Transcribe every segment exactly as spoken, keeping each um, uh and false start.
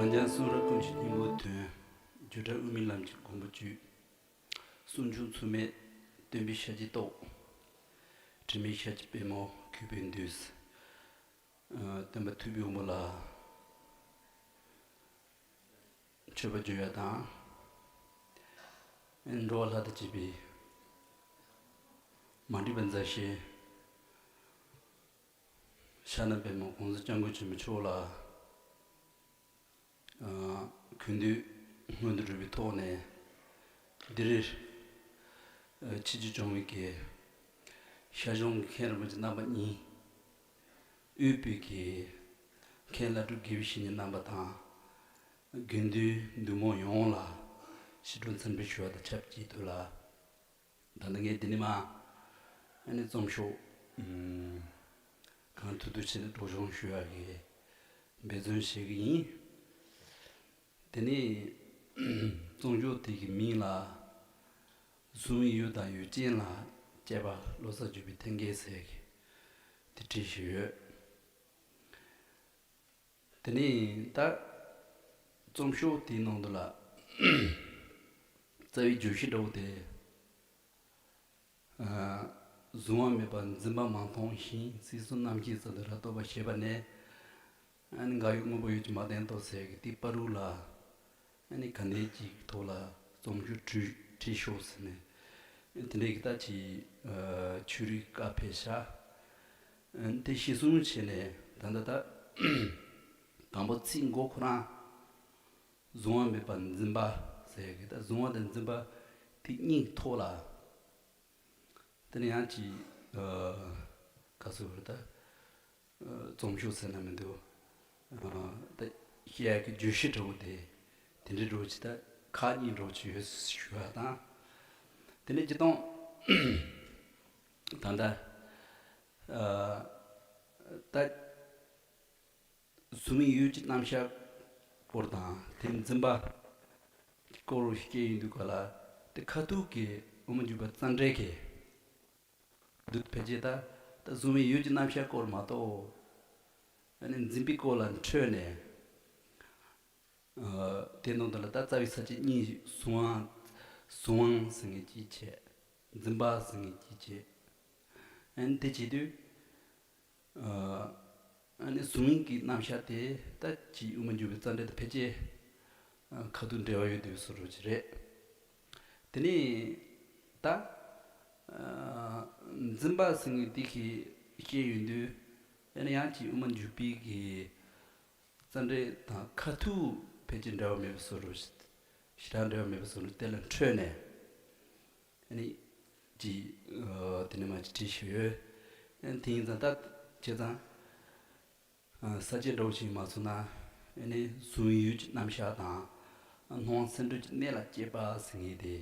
འཇམ་གསུང་རབ་ཀུན་གྱི་སྙིང་པོ་དོན། བརྗོད་བྲལ་དབུ་མའི་ལམ་གྱི་མགོན་པོ་བཅུ། གསུང་འབྱོན་མཚུངས་མེད་སྟོན་པའི་ཞལ་གྱི་ཏོག། དྲི་མེད་ཞལ་གྱི་པད་མོ་གུས་པས་འདུད། ཨ། སྟོན་པ་ཐུབ་པའི་དབང་པོ་ལ་མཆོད་པ་བརྗོད་ཡ་དང་། འགྲོ་བ་ལྷ་དང་བཅས་པའི་མ་འདྲིས་པ་མཛའ་བཤེས་ཕྱག་ན་པདྨོ་གོང་ས་སྐྱབས་མགོན་ཆེན་པོ་མཆོག་ལ། ཨ། གུས་འདུད་སྔོན་དུ་འགྲོ་བའི་ཐོག་ནས། འདིར། ཨ། ཆིབས་བསྒྱུར་བྱུང་བའི་གི་ཤར་གཞུང་གི་མཁན་རིན་པོ་ཆེ་རྣམ་པ་གཉིས། དབུས་པའི་གི་མཁན་བླ་སྤྲུལ་དགེ་བའི་བཤེས་གཉེན་རྣམ་པ་དང་། དགེ་འདུན་འདུས་མང་ཡོངས་ལ་ཕྱི་དྲོ་འཚམས་འདྲི་ཞུ་བ་དང་ཆབས་ཅིག་ཏུ་ལ། ད་ལྟ་ངས་འདི་ནས་མར་ཨ་ནི་རྩོམ་ཤོག་ཨམ། གང་ཐུབ་ཐུབ་བྱས་ནས་སྒྲོག་སྦྱང་ཞུ་ཡག་གི་འབད་བརྩོན་བྱེད་ཀྱི་ཡིན། དེ་ནས་རྩོམ་ཤོག་དེ་གི་མིང་ལ། བཟུང་བའི་ཡུལ་དང་ཡུལ་ཅན་ལ་དཔྱད་པ་བློ་གསར་འཇུག་པའི་ཐེམ་སྐས་ཟེར་གི་དེ་བྲིས་བཞག་ཡོད། དེ་ནས་ད་རྩོམ་ཤོག་དེའི་ནང་དུ་ལ་རྩ་བའི་བརྗོད་གཞི་འདྲ་བོ་དེ། ཨ། གཟུང་བ་མེད་པར་འཛིན་པ་མ་མཐོང་ཞིང་། སྲིད་གསུམ་རྣམ་མཁྱེན་རྩལ་དུ་རབ་རྟོག་པ་ཞེས་པ་ནས། ཨ་ནི་འགག་ཡུལ་དངོས་པོ་ཡོད་ཀྱང་མ་བསྟན་ཏོ་ཟེར་གི་དེའི་བར་དུ་ལ། ཨ་ནི་ག་འདྲ་ཅིག་ཐོག་ལ་རྩོམ་ཤོག་བྲིས་བྲིས་ཤོག་ཟེར་ནས། ཨ། དེ་འདྲའི་གི་ད་ཅིག་ཨ། ཆོས་རིག་བཀའ་ཕེབས་ཤག་ཨ། དེ་གཞིར་བཟུང་བྱས་ནས་ད་ལྟ་ད་དང་པོ་ཚིག་མགོ་ཁོ་རང་། གཟུང་བ་མེད་པར་འཛིན་པ་ཟེར་གི་ད་གཟུང་བ་དང་འཛིན་པ་དེ་གཉིས་ཐོག་ལ། དེ་ནས་ཡང་ཅིག་ཨ། ག་ཚོད་རེད་ད། ཨ། རྩོམ་ཤོག་ཟེར་ན་མི་འདུག་ཨ། ད་བཤད་ཡག་གི་བརྗོད་གཞི་འདྲ་བོ་དེ། དེ་འདྲའི་འདྲ་བོ་ཅིག་ད་ཁག་གཉིས་འདྲ་བོ་ཅིག་ཡོད་ཞུ་བ་དང་། དེ་ནས་སྤྱིར་བཏང་ད་ལྟ་ཨ། ད་གཟུགས་མེད་ཡུལ་གྱི་རྣམ་གཞག་སྐོར་དང་དེ་འཛིན་པ་སྐོར་བཤད་ཡོང་དུས་ག་ལ། དེ་ཁ་ཐུག་གི་དབུ་མ་འཇུག་པ་རྩ་འགྲེལ་གྱི་འདུག་ཕལ་ཆེར་ད་ད་གཟུགས་མེད་ཡུལ་གྱི་རྣམ་གཞག་སྐོར་མ་གཏོགས། ཨ་ནི་འཛིན་པའི་སྐོར་ལ་འཕྲོས་ནས། ཨ། དེ་ནང་དུ་ལ་ད་རྩ་བའི་ས་བཅད་གཉིས། གཟུང་བ། གཟུང་བ་ཟེར་མཁན་གཅིག་བྱས། འཛིན་པ་ཟེར་མཁན་གཅིག་བྱས། ཨ་ནི་དེ་བྱེད་དུས། ཨ། ཨ་ནི་གཟུགས་མེད་ཀྱི་རྣམ་གཞག་དེ་ད་ཅིག་དབུ་མ་འཇུག་པའི་རྩ་འགྲེལ་དང་ཕལ་ཆེར། ཨ། ཁ་ཐུག་འབྲེལ་བ་ཡོད་དེ་བཟོ་འདྲ་ཅིག་རེད། དེ་ནས་ད། ཨ། འཛིན་པ་ཟེར་མཁན་དེ་གི་བཤད་ཡོང་དུས། ཨ་ནི་ཡང་ཅིག་དབུ་མ་འཇུག་པའི་གི་རྩ་འགྲེལ་དང་ཁ་ཐུག་ཕལ་ཆེར་འབྲེལ་བ་མེད་པ་བཟོ་འདྲ། ཞེ་དྲག་འབྲེལ་བ་མེད་པ་བཟོ་འདྲ་དེ་ལ་འཕྲོས་ནས། ཨ་ནི་ཅིག་ཨ། དེ་ནས་མར་ཅིག་བྲིས་བཞག་ཡོད། ཨ་ནི་དེ་ཡིན་ཙང་ད་བྱས་ཙང་། ཨ། ས་བཅད་འདྲ་བོ་ཞིག་མ་སོང་ན། ཨ་ནི་གཟུང་བའི་ཡུལ་གྱི་རྣམ་གཞག་དང་། ཨ། སྣང་བ་སེམས་འགྲོས་ཀྱི་གནས་ལ་དཔྱད་པ་ཟེར་མཁན་དེ།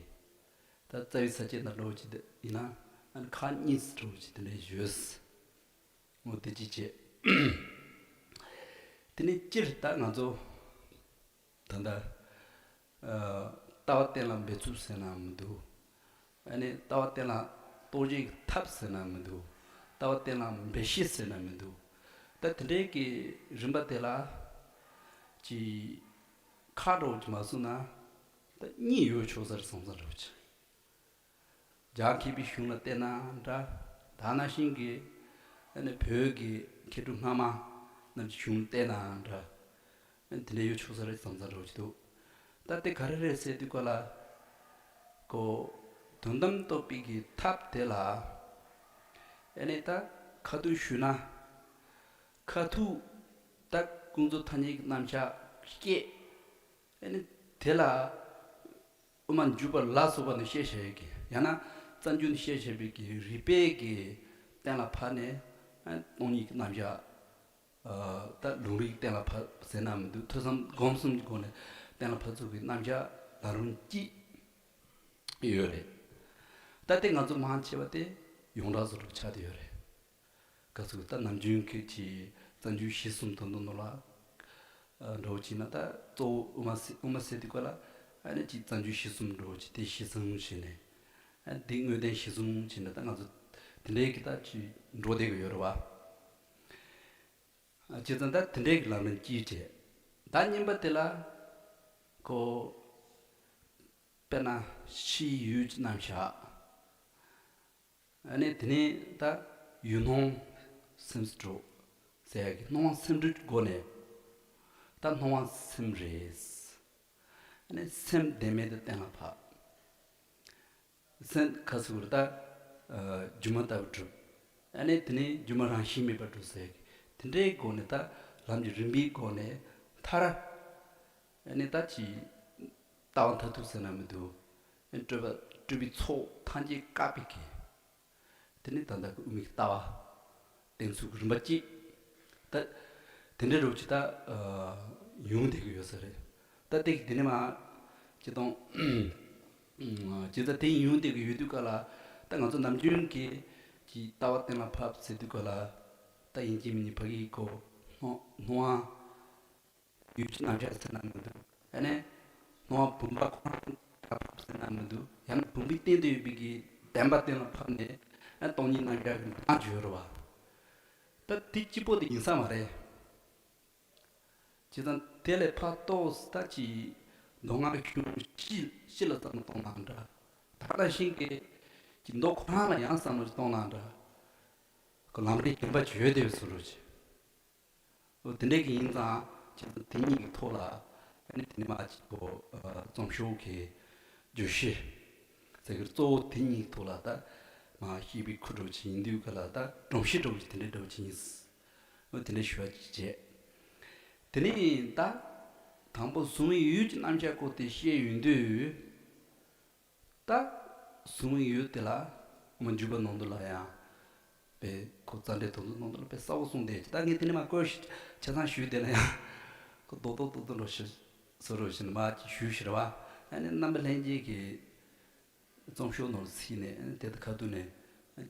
ད་རྩ་བའི་ས་བཅད་ནང་འདྲ་བོ་ཅིག་དེ་ཡིན་ན། ཨ་ནི་ཁག་གཉིས་འདྲ་བོ་ཅིག་དེ་འདྲ་ཡོད། འོ་དེ་གཅིག་བྱས། དེ་ནས་སྤྱིར་ད་ང་ཚོ་ད་ལྟ། ཨ། ལྟ་བ་གཏན་ལ་འབེབས་ཚུལ་ཟེར་ན་མི་འདུག་ཨ་ནི་ལྟ་བ་གཏན་ལ་རྟོགས་བྱེད་ཀྱི་ཐབས་ཟེར་ན་མི་འདུག་ལྟ་བ་གཏན་ལ་འབེབས་ཤེས་ཟེར་ན་མི་འདུག་ད་དེ་འདྲའི་གི་རིམ་པ་དེ་ལ་ཅིག་ཁག་འདྲ་བོ་ཅིག་མ་བཟུང་ན། ད་གཉིས་ཡོད་ཆོག་ས་རེད་བསམ་ས་འདྲ་བོ་ཅིག་རྒྱ་མཁས་པའི་གཞུང་ལ་བལྟས་ན་འདྲ། ད་ནང་བཞིན་གྱི་ཨ་ནི་བོད་ཀྱི་མཁས་གྲུབ་སྔ་མ་རྣམས་ཀྱི་གཞུང་ལ་བལྟས་ན་འདྲ། ཨ་ནི་དེ་འདྲ་ཡོད་ཆོག་ས་རེད་བསམ་ས་འདྲ་བོ་ཅིག་འདུག་ད་དེ་ག་རེ་རེད་ཟེར་དུས་ག་ལ། ཀོ། དོན་དམ་རྟོགས་པའི་གི་ཐབས་དེ་ལ། ཨ་ནི་ད་ཁ་ཐུག་ཞུས་ན། ཁ་ཐུག་ད་ཀུན་རྫོབ་ཐ་སྙད་ཀྱི་རྣམ་གཞག་བཤད། ཨ་ནི་དེ་ལ་དབུ་མ་འཇུག་པ་ལ་སོགས་པ་ནི་བཤད་བྱས་ཀྱི། ཡང་ན་རྩ་འཇུག་ནས་བཤད་བྱས་པའི་གི་རིགས་པའི་གི་གཏན་ལ་ཕབ་ནས། ཨ། སྟོང་ཉིད་ཀྱི་རྣམ་གཞག་ཨ། ད་ལུང་རིགས་གཏན་ལ་ཕབ་ཟེར་ན་མི་འདུག་ཐོས་བསམ་སྒོམ་གསུམ་གྱི་སྒོ་ནས་གཏན་ལ་ཕབ་ཚུལ་གྱི་རྣམ་གཞག་ལམ་རིམ་གཅིག་ཡོད་རེད། ད་ལྟའི་ང་ཚོ་མང་ཆེ་བ་དེ་ཡོངས་གྲགས་བཟོ་འདྲ་ཆགས་བསྡད་ཡོད་རེད། ག་ཚོད་ད་ནམ་རྒྱུན་ཁྱེད་ཀྱིས་རྩ་འཇུག་གཞི་གསུམ་དོན་དུ་ནོར་ལ། ཨ། འདྲ་བོ་བྱས་ན་ད་གཙོ་བོ་དབུ་མ་ཟེར་དབུ་མ་ཟེར་དུས་ག་ལ། ཨ་ནི་ཅིག་རྩ་འཇུག་གཞི་གསུམ་འདྲ་བོ་ཅིག་དེ་གཞི་བཟུང་བྱས་ནས། ཨ། དེ་དངོས་བསྟན་གཞི་བཟུང་བྱས་ནས་ད་ང་ཚོ་དེ་འདྲའི་གི་ད་ཅིག་འགྲོ་བསྡད་ཀྱི་ཡོད་རེད་བ། ཨ། བྱས་ཙང་ད་དེ་འདྲའི་གི་ལམ་རིམ་གཅིག་བྱས། ད་ ད་གཉིས་པ་དེ་ལ་ཁོ་དཔེར་ན་ཕྱིའི་ཡུལ་གྱི་རྣམ་གཞག་ཨ་ནི་དེ་ནས་ད་ཡུལ་སྣང་སེམས་སུ་གྲུབ་ཟེར་ཡག་གི་སྣང་བ་སེམས་སྒྲུབ་ཀྱི་སྒོ་ནས་ད་སྣང་བ་སེམས་རེད། ཨ་ནི་སེམས་བདེན་མེད་དུ་གཏན་ལ་ཕབ། སེམས་ཁ་སུ་བར་ད་སྒྱུ་མ་ལྟ་བུ་གྲུབ། ཨ་ནི་དེ་ནས་སྒྱུ་མ་རང་བཞིན་མེད་པར་གྲུབ་ཟེར་གི་དེ་འདྲའི་སྒོ་ནས་ད་ལམ་གྱི་རིམ་པའི་སྒོ་ནས་མཐར་ཨ་ནི་ད་ཅི་ལྟ་བ་མཐར་ཐུག་ཟེར་ན་མི་འདུག་ཨ་ནི་སྤྲོས་པ་སྤྲོས་པའི་ཚོགས་ཐམས་ཅད་བཀག་པའི་གི་དེ་ནི་ད་ལྟ་གི་དབུ་མའི་ལྟ་བ་བསྟན་ཚུལ་གྱི་རིམ་པ་གཅིག་ད་དེ་འདྲའི་རོ་ཅི་ད་ཡོང་བསྡད་ཀྱི་ཡོད་ས་རེད། ད་དེ་གི་དེ་ནི་མ་ཅི་དང་ཇི་ལྟར་དེ་ཡོང་བསྡད་ཀྱི་ཡོད་དུས་ག་ལ་ད་ང་ཚོ་ནམ་རྒྱུན་གྱི་ཅི་ལྟ་བ་གཏན་ལ་ཕབ་ཟེར་དུས་ག་ལ་ད་ཡིན་གཅིག་མིན་གཉིས་ཕ་གིའི་གོ་སྣང་སྣང་བ། ཡུལ་གྱི་རྣམ་གཞག་ཟེར་ན་མི་འདུག་ཨ་ནི་སྣང་བ་བུམ་པ་ཁོ་རང་ལ་ཕབ་ཟེར་ན་མི་འདུག་ཡང་ན་བུམ་པའི་སྟེང་དུ་ཡོད་པའི་གི་བདེན་པ་གཏན་ལ་ཕབ་ནས་ཨ་སྟོང་ཉིད་རྣམ་གཞག་གི་འདུ་ཁང་བརྗོད་རེད་བ། ད་དེ་གཅིག་པོ་དེ་ཡིན་ས་མ་རེད། བྱས་ཙང་དེ་ལས་ཕར་ལྟོས་ད་ཅི་མདོ་སྔགས་ཀྱི་ཤུགས་ཤི་ཤི་ལ་བསམ་བློ་གཏོང་ན་འདྲ། ད་ལྟ་ཤིང་གི་ཀྱི་མདོ་ཁོ་རང་ལ་ཡང་བསམ་བློ་གཏོང་ན་འདྲ། ཁོ་ལམ་རིམ་གྱོན་པ་བརྗོད་བསྡད་པའི་ཚུལ་རོ་ཅི། འོ་དེ་འདྲ་གི་ཡིན་ཙང་ཁྱེད་ཚོ་དེ་གཉིས་ཀྱི་ཐོག་ལ་ཨ་ནི་དེ་ནི་མ་གཅིག་གོ་རྩོམ་ཤོག་གི་བརྗོད་གཞི་ཟེར་གི་གཙོ་བོ་དེ་གཉིས་ཐོག་ལ་ད་མ་ཤེས་པའི་ཁུ་འགྲོ་ཅིག་ཡིན་དུས་ག་ལ་ད་སྒྲོམ་གཞི་འདྲ་བོ་ཅིག་དེ་འདྲ་འདྲ་བོ་ཅིག་ཡིན། འོ་དེ་འདྲ་ཞུ་བ་ཅིག་བྱས། དེ་ནི་ད་དང་པོ་གཟུང་བའི་ཡུལ་གྱི་རྣམ་གཞག་སྐོར་དེ་བཤད་ཡོང་དུས། ད་གཟུང་བའི་ཡུལ་དེ་ལ་མ་འཇུག་པ་ནང་དུ་ལ་ཡང་དཔེ་ཁོ་རྩ་འགྲེལ་དོན་ཚན་ནང་དུ་ལ་དཔེ་གསལ་པོ་གསུངས་ཏེ་ད་ངས་དེ་ནས་མ་བཀོད་ཆ་ཚང་ཞུས་དེ་ལ་ཡང་ཁོ་རྡོག་རྡོག་རྡོག་རྡོག་རོ་ཞིག་བཟོ་རོ་ཞིག་མ་ཅིག་ཞུས་ཤི་ར་བ། ཨ་ནི་རྣམ་པ་ལྷན་རྒྱས་ཀྱི་རྩོམ་ཤོག་ནང་ལ་ཚིག་ནས་དེ་ད་ཁ་ཐུག་ནས་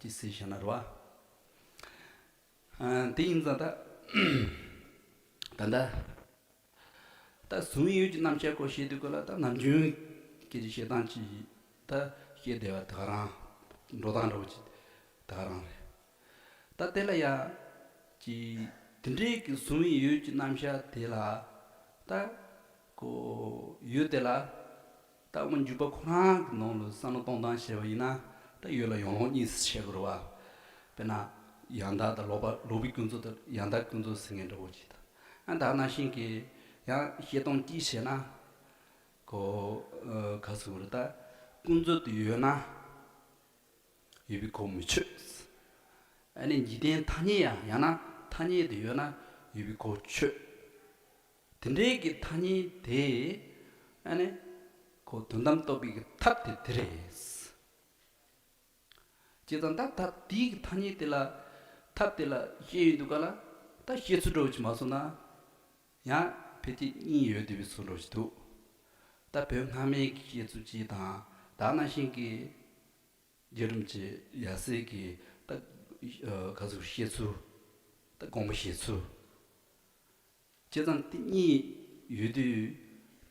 ཅིག་གཟིགས་བྱས་ན་ར་བ། དེ་ཡིན་ཙང་ད་ད་ད། ད་གཟུང་ཡུལ་གྱི་རྣམ་གཞག་སྐོར་བཤད་དུས་སྐོར་ལ་ད་ནམ་རྒྱུན་སྐད་ཆ་བཤད་སྟངས་ཀྱི་ད་བཤད་བསྡད་པ་ད་ག་རང་འགྲོ་སྟངས་འདྲ་བོ་ཅིག་ད་ག་རང་རེད། ད་དེ་ལ་ཡང་ཀྱི་དེ་འདྲའི་གི་གཟུང་བའི་ཡུལ་གྱི་རྣམ་གཞག་དེ་ལ་ད་ཀོ་ཡུལ་དེ་ལ་ད་འོ་འཇུག་པ་ཁོ་རང་གི་ནང་ལ་བསམ་བློ་གཏོང་སྟངས་བཤད་པ་ཡིན་ན་ད་ཡུལ་ལ་ཡོང་ལོང་གཉིས་སུ་བཤད་དགོས་རེད་བ། དཔེར་ན་ཡང་དག་དང་ལོག་པ་ལོག་པའི་ཀུན་རྫོབ་དང་ཡང་དག་ཀུན་རྫོབ་ཟེར་མཁན་འདྲ་བོ་ཅིག་དང་། ཨ་ད་ནང་བཞིན་གྱི་ཡང་བཤད་སྟངས་གཅིག་བྱས་ན། གོ་ག་ཟེར་བ་རེད་ད། ཀུན་རྫོབ་ཏུ་ཡོད་ན་ཡོད་པའི་གོ་མི་ཆོད། ཨ་ནི་འཇིག་རྟེན་ཐ་སྙད་ཡང་ཡང་ན་ཐ་སྙད་དུ་ཡོད་ན་ཡོད་པའི་གོ་ཆོད། དེ་འདྲའི་གི་ཐ་སྙད་དེ་ཨ་ནི་གོ་དོན་དམ་རྟོགས་པའི་གི་ཐབས་དེ་དེ་རེད། བྱས་ཙང་ད་ད་དེའི་གི་ཐ་སྙད་དེ་ལ་ཐབས་དེ་ལ་བཤད་ཡོང་དུས་ག་ལ་ད་བཤད་ཚུལ་འདྲ་བོ་ཅིག་མ་སོང་ན་ཡང་ཕལ་ཆེར་གཉིས་ཡོད་བསྡད་པའི་ཚུལ་འདྲ་བོ་ཅིག་འདུག་ད་བོད་སྔ་མའི་གི་བཤད་ཚུལ་གཅིག་དང་ད་ནང་བཞིན་གྱི་རྒྱལ་རིམ་གྱི་ཡབ་སྲས་ཀྱི་ད་ག་ཟེར་བཤད་ཚུལ་ད་དགོངས་པ་བཞེས་ཚུལ། བྱས་ཙང་དེ་གཉིས་ཡོད་དུས་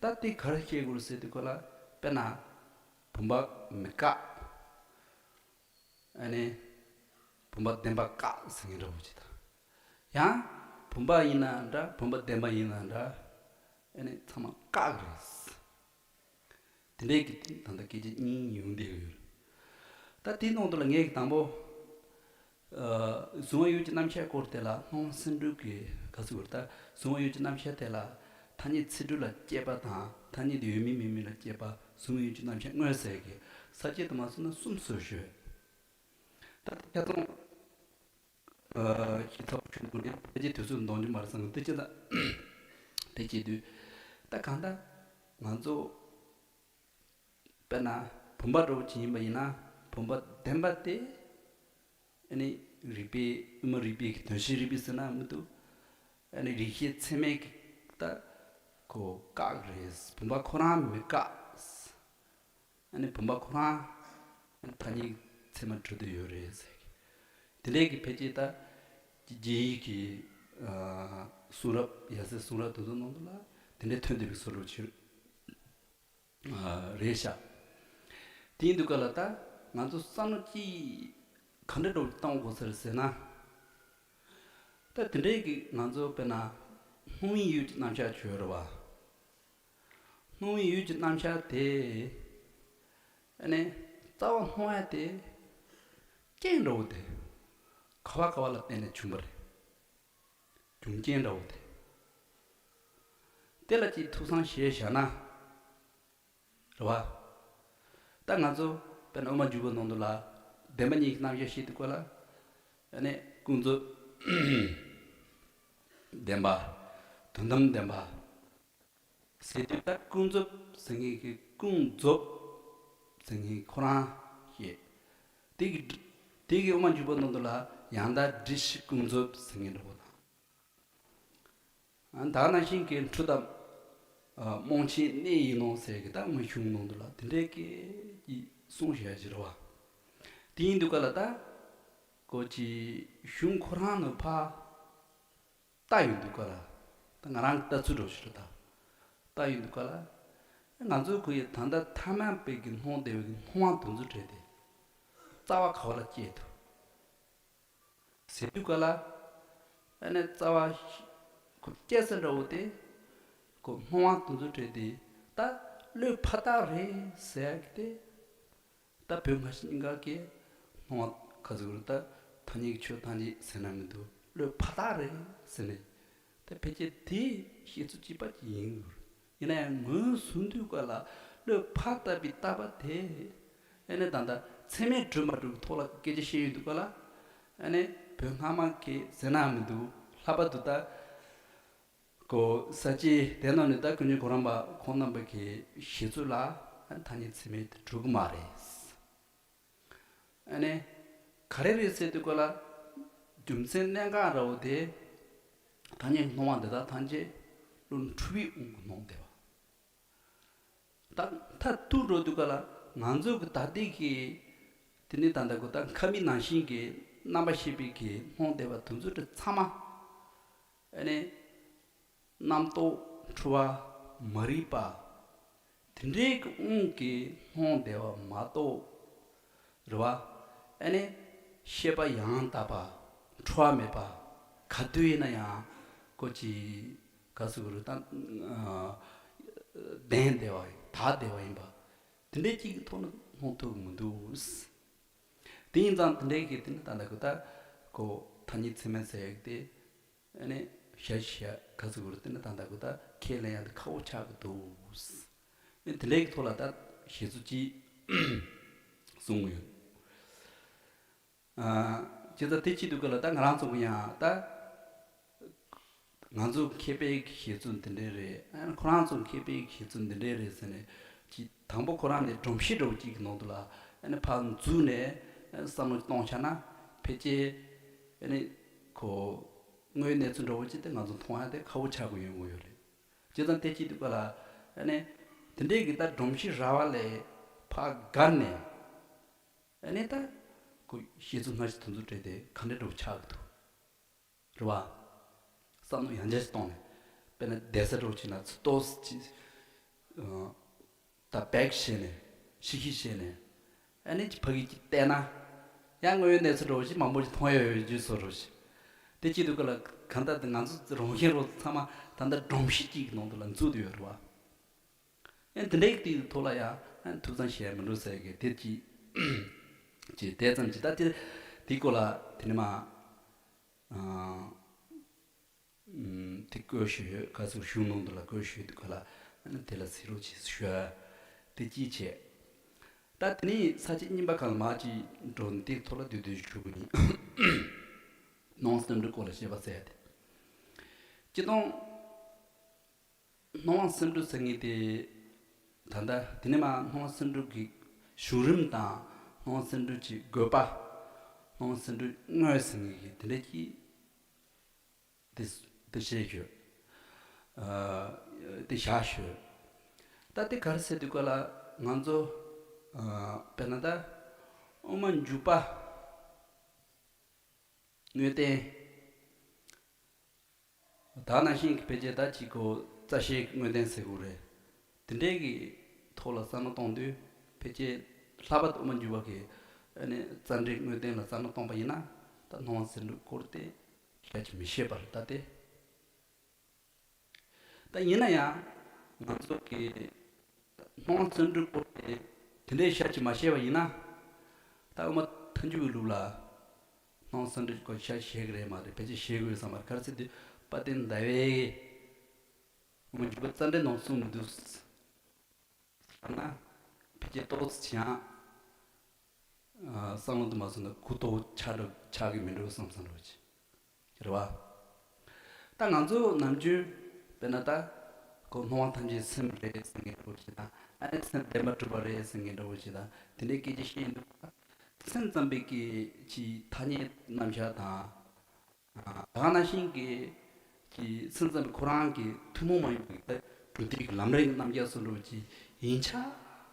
ད་དེ་ག་རེ་བཤད་དགོས་ཟེར་དུས་ག་ལ་དཔེར་ན་བུམ་པ་མི་བཀག་ཨ་ནི་བུམ་པ་བདེན་པ་བཀག་ཟེར་མཁན་འདྲ་བོ་ཅིག་དང་། ཡང་བུམ་པ་ཡིན་ན་འདྲ་བུམ་པ་བདེན་པ་ཡིན་ན་འདྲ་ཨ་ནི་ཚང་མ་བཀག་རེད། དེ་འདྲའི་གི་ད་ལྟ་སྐད་ཆ་གཉིས་ཡོང་བསྡད་ཡོད། ད་དེའི་ནང་དུ་ལ་ངས་དང་པོ། གཟུང་བ་ཡུལ་གྱི་རྣམ་གཞག་སྐོར་དེ་ལ་སྣང་སེམས་སྒྲུབ་ཀྱི་ག་ཟེར་བར་ད་གཟུང་བ་ཡུལ་གྱི་རྣམ་གཞག་དེ་ལ་ཐ་སྙད་ཚིག་འབྲུ་ལ་དཔྱད་པ་དང་ཐ་སྙད་དེ་ཡོད་མིན་མེད་མིན་ལ་དཔྱད་པ་གཟུང་བ་ཡུལ་གྱི་རྣམ་གཞག་དངོས་ཟེར་གྱི་ས་བཅད་དུ་མ་སོང་ན་གསུམ་བཟོ་ཞུས། ད་དེ་ཆ་ཚང་ཞིབ་ཚགས་པོ་ཞུ་དགོས་ནས་ཕལ་ཆེར་དུས་ཚོད་འདང་རྒྱུ་མ་རེད་བསམ་གི་དེ་ཅི་ད་དེ་བྱེད་དུས་ད་གང་ལྟར་ང་ཚོ། དཔེར་ན་བུམ་པ་འདྲ་བོ་ཅིག་ཡིན་པ་ཡིན་ན་བུམ་པ་བདེན་པ་དེ་ཨ་ནི་རིགས་པས་དབུ་མ་རིགས་པས་ཀྱི་དོན་བྱེད་རིགས་པས་ཟེར་ན་མི་འདུག་ཨ་ནི་རིགས་ཤེས་ཚད་མས་ཀྱི་ད་ཁོ་བཀག་རེད། བུམ་པ་ཁོ་རང་མི་བཀག་ཨ་ནི་བུམ་པ་ཁོ་རང་ཐ་སྙད་ཚད་མ་གྲུབ་བསྡད་ཡོད་རེད་ཟེར་གི། དེ་འདྲའི་གི་ཕལ་ཆེར་ད་རྒྱ་ཡིག་གི་གསུང་རབ་ཡབ་སྲས་གསུང་རབ་དེ་ཚོ་ནང་དུ་ལ་དེ་འདྲའི་ཐོན་བསྡད་པའི་བཟོ་འདྲ་ཅིག་རེད་ཤག་དེ་ཡིན་དུས་ག་ལ་ད་ང་ཚོ་བསམ་བློ་ཅིག་ག་འདྲ་འདྲ་བོ་བཏང་དགོས་ས་རེད་ཟེར་ན། ད་དེ་འདྲའི་གི་ང་ཚོ་དཔེར་ན་ སྣང་བའི་ཡུལ་གྱི་རྣམ་གཞག་བརྗོད་རེད་བ། སྣང་བའི་ཡུལ་གྱི་རྣམ་གཞག་དེ། ཨ་ནི་རྩ་བ་སྣང་བ་དེ་རྐྱེན་འདྲ་བོ་དེ། ག་བ་ག་བ་ལ་བརྟེན་ནས་བྱུང་བ་རེད། རྒྱུ་རྐྱེན་འདྲ་བོ་དེ། དེ་ལ་ཅིག་ཐུགས་བསམ་བཞེས་བཞག་ན། རེད་བ། ད་ང་ཚོ་དཔེར་ན་དབུ་མ་འཇུག་པའི་ནང་དུ་ལ་བདེན་པ་གཉིས་ཀྱི་རྣམ་གཞག་བཤད་དུས་སྐབས་ལ། ཨ་ནི་ཀུན་རྫོབ་བདེན་པ། དོན་དམ་བདེན་པ། ཟེར་དུས་ད་ཀུན་རྫོབ་ཟེར་མཁན་གྱི་ཀུན་རྫོབ་ཟེར་མཁན་ཁོ་རང་བཤད། དེ་གི་དེ་གི་དབུ་མ་འཇུག་པའི་ནང་དུ་ལ་ཡང་དག་སྒྲིབ་བྱེད་ཀུན་རྫོབ་ཟེར་མཁན་འདྲ་བོ་དང་། ད་ནང་བཞིན་གྱི་འཁྲུལ་སྟབས། རྨོངས་ཆེན་གནས་ཡིན་ནོ་ཟེར་གི་ད་སྔོན་གཞུང་ནང་དུ་ལ་དེ་འདྲའི་སྐད་ཀྱིས་གསུངས་བཞག་ཅིག་རེད་བ། དེ་ཡིན་དུས་སྐབས་ལ་ད། ཀོ་ཅི་གཞུང་ཁོ་རང་ནང་ཕར་ལྟ་ཡོང་དུས་སྐབས་ལ། ད་ང་རང་གི་ལྟ་ཚུལ་འདྲ་བོ་ཞིག་རེད་ད། ལྟ་ཡོང་དུས་སྐབས་ལ། ང་ཚོའི་གི་ད་ལྟ་ཐ་མལ་པའི་གི་སྣང་བདེ་བའི་གི་སྣང་བ་དེ་ཚོ་བྲལ་ཏེ། རྩ་བ་ག་བ་ལ་སྐྱེས་ཐུབ། ཟེར་དུས་སྐབས་ལ། ཨ་ནི་རྩ་བ་ཤི་ཁོ་སྐྱེ་ས་འདྲ་བོ་དེ། ཁོ་སྣང་བ་དེ་ཚོ་བྲལ་ཏེ། ད་བློས་ཕབ་རྟགས་རེད་ཟེར་ཡག་གི་དེ། ད་བོད་སྔ་ཕྱི་གཉིས་ཀ་གི་སྣང་བ་ག་ཚོད་རེད་ད། ཐ་སྙད་ཀྱི་ཆོས་ཐམས་ཅད་ཟེར་ན་མི་འདུག་བློས་ཕབ་རྟགས་རེད་ཟེར་ནས། ད་ཕལ་ཆེར་དེ་བཤད་ཚུལ་གཅིག་པ་ཅིག་ཡིན་དགོས། ཡིན་ན་ཡང་ངོས་བཟུང་དུས་སྐབས་ལ་བློས་ཕབ་བཏབ་པའི་རྟགས་པ་དེ། ཨ་ནི་ད་ལྟ་ཚད་མས་གྲུབ་མ་གྲུབ་ཀྱི་ཐོག་ལ་སྐད་ཆ་བཤད་ཡོང་དུས་སྐབས་ལ། ཨ་ནི་བོད་སྔ་མ་གི་ཟེར་ན་མི་འདུག་ལྷག་པར་དུ་ད། ཀོ་ས་སྐྱའི་དེ་ནང་ནས་ད་ཀུན་མཁྱེན་གོ་རམས་པ་ཁོང་རྣམ་པ་གི་བཞེད་ཚུལ་ལ་ཐ་སྙད་ཚད་མས་དེ་གྲུབ་ཀྱི་མ་རེད། ཨ་ནི། ག་རེ་རེད་ཟེར་དུས་སྐབས་ལ། རྒྱུ་མཚན་གནད་འགག་འདྲ་བོ་དེ། ཐ་སྙད་སྣང་བ་འདི་དག་ཐམས་ཅད་བློ་འཁྲུལ་བའི་དབང་གིས་སྣང་བསྡད་པ། ད་མཐར་ཐུག་འགྲོ་དུས་སྐབས་ལ་ང་ཚོ་གི་ད་ལྟའི་གི། དེ་ནི་ད་ལྟ་གོ་ད་ཁ་མིག་ནང་བཞིན་གྱི་རྣམ་པར་ཤེས་པའི་གི་སྣང་བསྡད་པ་དེ་ཚོ་དེ་ཚང་མ། ཨ་ནི། རྣམ་རྟོག་འཁྲུལ་བ་མ་རིག་པ། དེ་འདྲའི་གི་དབང་གིས་སྣང་བསྡད་པ་མ་གཏོགས། རེད་བ། ཨ་ནི། ཤེས་པ་ཡང་དག་པ། འཁྲུལ་བ་མེད་པ། ག་དུས་ཡིན་ན་ཡང་། ཀོ་ཅི། ག་ཟེར་དགོས་རེད་ད། ལྡན་བསྡད་པ་ཡིན། དག་བསྡད་པ་ཡིན་པ། དེ་འདྲའི་གཅིག་གི་ཐོག་ནས་མཐོང་ཐུབ་ཀྱི་མི་འདུག་དེ་ཡིན་ཙང་དེ་འདྲའི་གི་དེ་ནི་ད་ལྟ་གི་ད། ཀོ་ཐ་སྙད་ཚད་མ་ཟེར་ཡག་དེ། ཨ་ནི་ཤ་ཤ་ག་ཟེར་དགོས་རེད་དེ་ནི་ད་ལྟ་གི་ད་ཁས་ལེན་ཡག་དེ་ཁག་པོ་ཆགས་ཀྱི་འདུག་ཨ་ནི་དེ་འདྲའི་གི་ཐོག་ལ་ད་བཞེད་ཚུལ་གཅིག་གསུང་གི་ཡོད། ཨ། ཇི་ལྟར་དེ་བྱེད་དུས་སྐབས་ལ་ད་ང་རང་ཚོ་གི་ཡང་ད། ང་ཚོ་མཁས་པའི་བཞེད་ཚུལ་འདི་འདྲའི་རེད། ཨ་ནི་ཁོ་རང་ཚོ་མཁས་པའི་བཞེད་ཚུལ་འདི་འདྲའི་རེད་ཟེར་ནས་ཅིག་དང་པོ་ཁོ་རང་ནས་སྒྲོམ་གཞི་འདྲ་བོ་གཅིག་གི་ནང་དུ་ལ་ཨ་ནི་ཕར་འཛུལ་ནས་བསམ་བློ་གཏོང་བྱས་ན་ཕལ་ཆེར་ཨ་ནི་ཁོ་དངོས་ཡོད་གནས་ཚུལ་འདྲ་བོ་ཅིག་དེ་ང་ཚོ་མཐོང་ཡ་དེ་ཁག་པོ་ཆགས་ཀྱི་ཡོང་གི་ཡོད་རེད། བྱས་ཙང་དེ་བྱེད་དུས་སྐབས་ལ་ཨ་ནི་དེ་འདྲའི་གི་ད་སྒྲོམ་གཞི་ར་བ་ལས་ཕར་བརྒལ་ནས་ཨ་ནི་ད་ཁོ་བཞེད་ཚུལ་སྔ་ཕྱི་དེ་ཚོ་སྤྲད་དེ་ག་འདྲ་འདྲ་བོ་ཆགས་ཀྱི་འདུག་རེད་བ། བསམ་བློ་ཡང་བསྐྱར་ཞིག་བཏང་ནས། དཔེར་ན་བསྡད་ས་འདྲ་བོ་ཅིག་ན་ཚུར་ཏོག་ཙམ་ཅིག་ད་བེག་བྱས་ནས་ཕྱི་ཤི་བྱས་ནས། ཨ་ནི་ཅིག་ཕ་གི་ཅིག་བལྟས་ན། ཡང་དངོས་ཡོད་གནས་ཚུལ་འདྲ་བོ་ཞིག་མང་པོ་ཞིག་མཐོང་ཡོད་ཡོད་རྒྱུ་བཟོ་འདྲ་བོ་ཞིག་དེ་བྱེད་དུས་སྐབས་ལ་གང་ལྟར་དེ་ང་ཚོ་རང་གཞན་རོགས་ཚང་མ་ད་ལྟ་སྒྲོམ་གཞི་གཅིག་གི་ནང་དུ་ལ་འཛུལ་བསྡད་ཡོད་རེད་བ། ཨ་ནི་དེ་འདྲའི་གི་ཐོག་ལ་ཡང་ཨ་ནི་ཐུགས་བསམ་བཞེས་མི་འགྲོ་ཟེར་གི་དེ་ཅིག་ཅིག་དེ་ཙམ་ཅིག་ད་དེ་དེའི་སྐོར་ལ་དེ་ནི་མ། ཨ། ཨུམ། དེ་བཀོད་ཞུས་ཡོད། ག་ཚོད་གཞུང་ནང་དུ་ལ་བཀོད་ཞུས་དུས་སྐབས་ལ་ཨ་ནི་དེ་ལ་གཟིགས་རོགས་བྱེད་ཞུ། དེ་གཅིག་བྱས། ད་དེ་ནས་ས་བཅད་གཉིས་པ་གང་ལ་མ་ཅིག་འགྲོ་འདི་ཐོག་ལ་བསྡུས་བསྡུས་ཞུ་གི་ཡིན། སྣང་སེམས་འགྲོའི་སྐོར་ལ་བཤད་པ་ཟེར་ཡ་དེ། སྤྱིར་བཏང་། སྣང་བ་སེམས་འགྲོ་ཟེར་མཁན་དེ། ད་ལྟ་དེ་ནས་མ་སྣང་བ་སེམས་འགྲོ་གི་བྱུང་རིམ་དང་སྣང་བ་སེམས་འགྲོ་གི་དགོས་པ། སྣང་བ་སེམས་འགྲོའི་དངོས་ཟེར་མཁན་གྱི་དེ་འདྲ་གྱི་དེ་དེ་བཤད་ཡོད། ཨ། དེ་བཞག་ཡོད། ད་དེ་ག་རེ་ཟེར་དུས་སྐབས་ལ་ང་ཚོ། ཨ། དཔེར་ན་ད་དབུ་མ་འཇུག་པ་དངོས་བསྟན། ད་ནང་བཞིན་གྱི་ཕལ་ཆེར་ད་ཅིག་གོ་རྩ་ཤེའི་དངོས་བསྟན་ཟེར་དགོས་རེད། དེ་འདྲའི་གི་ཐོག་ལ་བསམ་བློ་གཏོང་དུས་ཕལ་ཆེར་ལྷག་པར་དུ་དབུ་མ་འཇུག་པ་གི་ཨ་ནི་རྩ་འགྲེལ་དངོས་བསྟན་ལ་བསམ་བློ་གཏོང་པ་ཡིན་ན་ད་སྣང་བ་སེམས་འགྲོའི་སྐོར་དེ་ཞེ་ཅིག་མི་ཤེས་པར་ད་དེ། ད་ཡིན་ན་ཡང་ང་ཚོ་གི་སྣང་བ་སེམས་འགྲོའི་སྐོར་དེ་དེ་འདྲའི་ཞལ་གྱིས་མ་བཤད་པ་ཡིན་ན། ད་འོ་མ་ཐལ་འགྱུར་བའི་ལུགས་ལ་སྣང་བ་སེམས་འགྲོའི་སྐོར་ཞལ་བཤད་ཀྱི་རེད་མ་རེད། ཕལ་ཆེར་བཤད་དགོས་བསམ་པ་རེད། ག་རེ་ཟེར་དུས་དཔལ་ལྡན་ཟླ་བས་འོ་མ་འཇུག་པ་རྩ་འགྲེལ་ནང་གསུངས་མི་འདུག་ཟེར་ན། ཕལ་ཆེར་ཏོག་ཙམ་ཅིག་ཡང་བསམ་བློ་དུ་མ་སོང་ན་གུ་དོག་ཆགས་འགྲོ་ཆགས་ཀྱི་མི་འགྲོ་བསམ་བསམ་འགྲོ་ཅིག་རེད་བ། ད་ང་ཚོ་ནམ་རྒྱུན་དཔེར་ན་ད་ཁོ་སྣང་བ་ཐམས་ཅད་སེམས་རེད་ཟེར་མཁན་འདྲ་བོ་ཞིག་དང་། ཨ་ནི་སེམས་བདེན་པར་གྲུབ་པ་རེད་ཟེར་མཁན་འདྲ་བོ་ཞིག་དང་། དེ་འདྲའི་སྐད་ཆ་བཤད་ཡིན་འདུག་སེམས་ཙམ་པའི་གི་ཅིག་ཐ་སྙད་རྣམ་གཞག་དང་། ད་ག་ནང་བཞིན་གྱི་ཅིག་སེམས་ཙམ་པའི་ཁོ་རང་གི་ཐུན་མོང་མ་ཡིན་པའི་གྲུབ་མཐའི་གི་ལམ་རིམ་རྣམ་གཞག་སོགས་འདྲ་བོ་ཅིག་ཡིན་ཆ་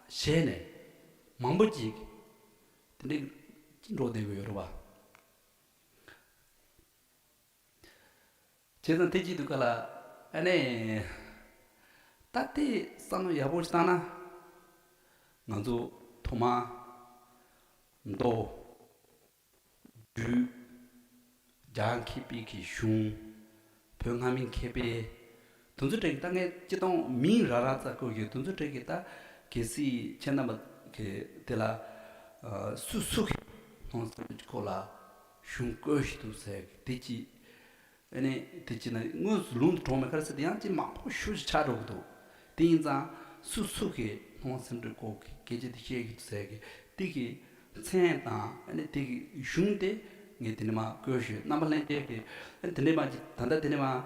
བྱས་ནས་མང་པོ་ཅིག་དེ་འདྲའི་འགྲོ་བསྡད་ཀྱི་ཡོད་རེད་བ། བྱས་ཙང་དེ་གཅིག་ཏུ་ག་ལ། ཨ་ནི། ད་ལྟའི་བསམ་བློ་ཡག་པོ་ཞིག་བཏང་ན། ང་ཚོ་ཐོག་མར་མདོ། རྒྱུད། རྒྱ་མཁས་པའི་གི་གཞུང་། བོད་སྔ་མའི་མཁས་པའི། དེ་ཚོ་གྲས་ཀྱི་ད་ངས་སྤྱིར་བཏང་མིང་ར་ར་ཙ་བཀོད་ཀྱི། དེ་ཚོ་གྲས་ཀྱི་ད་གལ་སྲིད་ཁྱེད་རྣམ་པ་གི་དེ་ལ། ཨ། སུ་སུ་གི་སྣང་སེམས་ཀྱི་སྐོར་ལ་གཞུང་བཀོད་བཞིན་འདུག་ཟེར་གི་དེ་ཅི། ཨ་ནི་དེ་ཅི་ན་དངོས་སུ་ལུང་དུ་དྲངས་མེད། ག་རེ་ཟེར་དེ་ཡང་ཅི་མང་པོ་ཞེ་པོ་ཅིག་ཆགས་འགྲོ་གི་འདུག་དེ་ཡིན་ཙང་སུ་སུ་གི་སྣང་སེམས་ཀྱི་སྐོར་གྱི་སྐད་ཆ་དེ་བཤད་ཀྱི་འདུག་ཟེར་གི་དེ་གི་མཚན་དང་། ཨ་ནི་དེ་གི་གཞུང་དེ་ངས་དེ་ནས་མར་བཀོད་ཞུས། རྣམ་པ་ལྷན་རྒྱས་ཀྱི་ཨ་ནི་དེ་འདྲས་མ་ཅིག་ད་ལྟ་དེ་ནས་མར་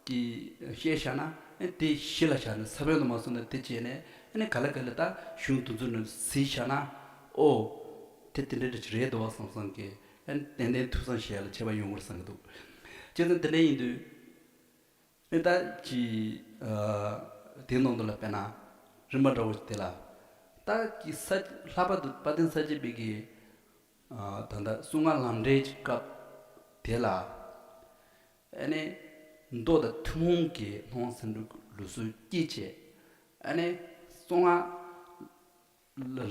ཅིག་བཤད་བཞག་ན། ཨ་ནི་དེ་གཞི་ལ་བཞག་ནས་ས་བོན་དུ་མ་སོང་ན་དེ་བྱས་ནས། ཨ་ནི་ག་ལེ་ག་ལེ་ད་གཞུང་དེ་ཚོ་ནས་གཟིགས་བཞག་ན། ཨོ། དེ་དེ་འདྲ་འདྲ་ཅིག་རེད་འདུག་བསམ་བསམ་གི། ཨ་ནི་ཏན་ཏན་ཐུགས་བསམ་བཞེས་ཡ་ལ་ཁྱད་པར་ཡོང་གི་རེད་བསམ་གི་འདུག་བྱས་ཙང་དེ་འདྲ་ཡིན་དུས། ཨེ་ད་ཅི། ཨ། དེའི་ནང་དུ་ལ་དཔེར་ན་རིམ་པ་འདྲ་བོ་ཞིག་དེ་ལ། ད་ཀྱི་ས་ལྷག་པར་དུ་དཔལ་ལྡན་ས་སྐྱ་པའི་གི། ཨ། ད་ལྟ་གསུང་ངག་ལམ་འབྲས་ཀྱི་སྐབས་དེ་ལ། ཨ་ནི་མདོ་དང་ཐུན་མོང་གི་སྣང་སེམས་ཀྱི་ལུགས་སྲོལ་བསྐྱེད་བྱས། ཨ་ནི་གསུང་ངག་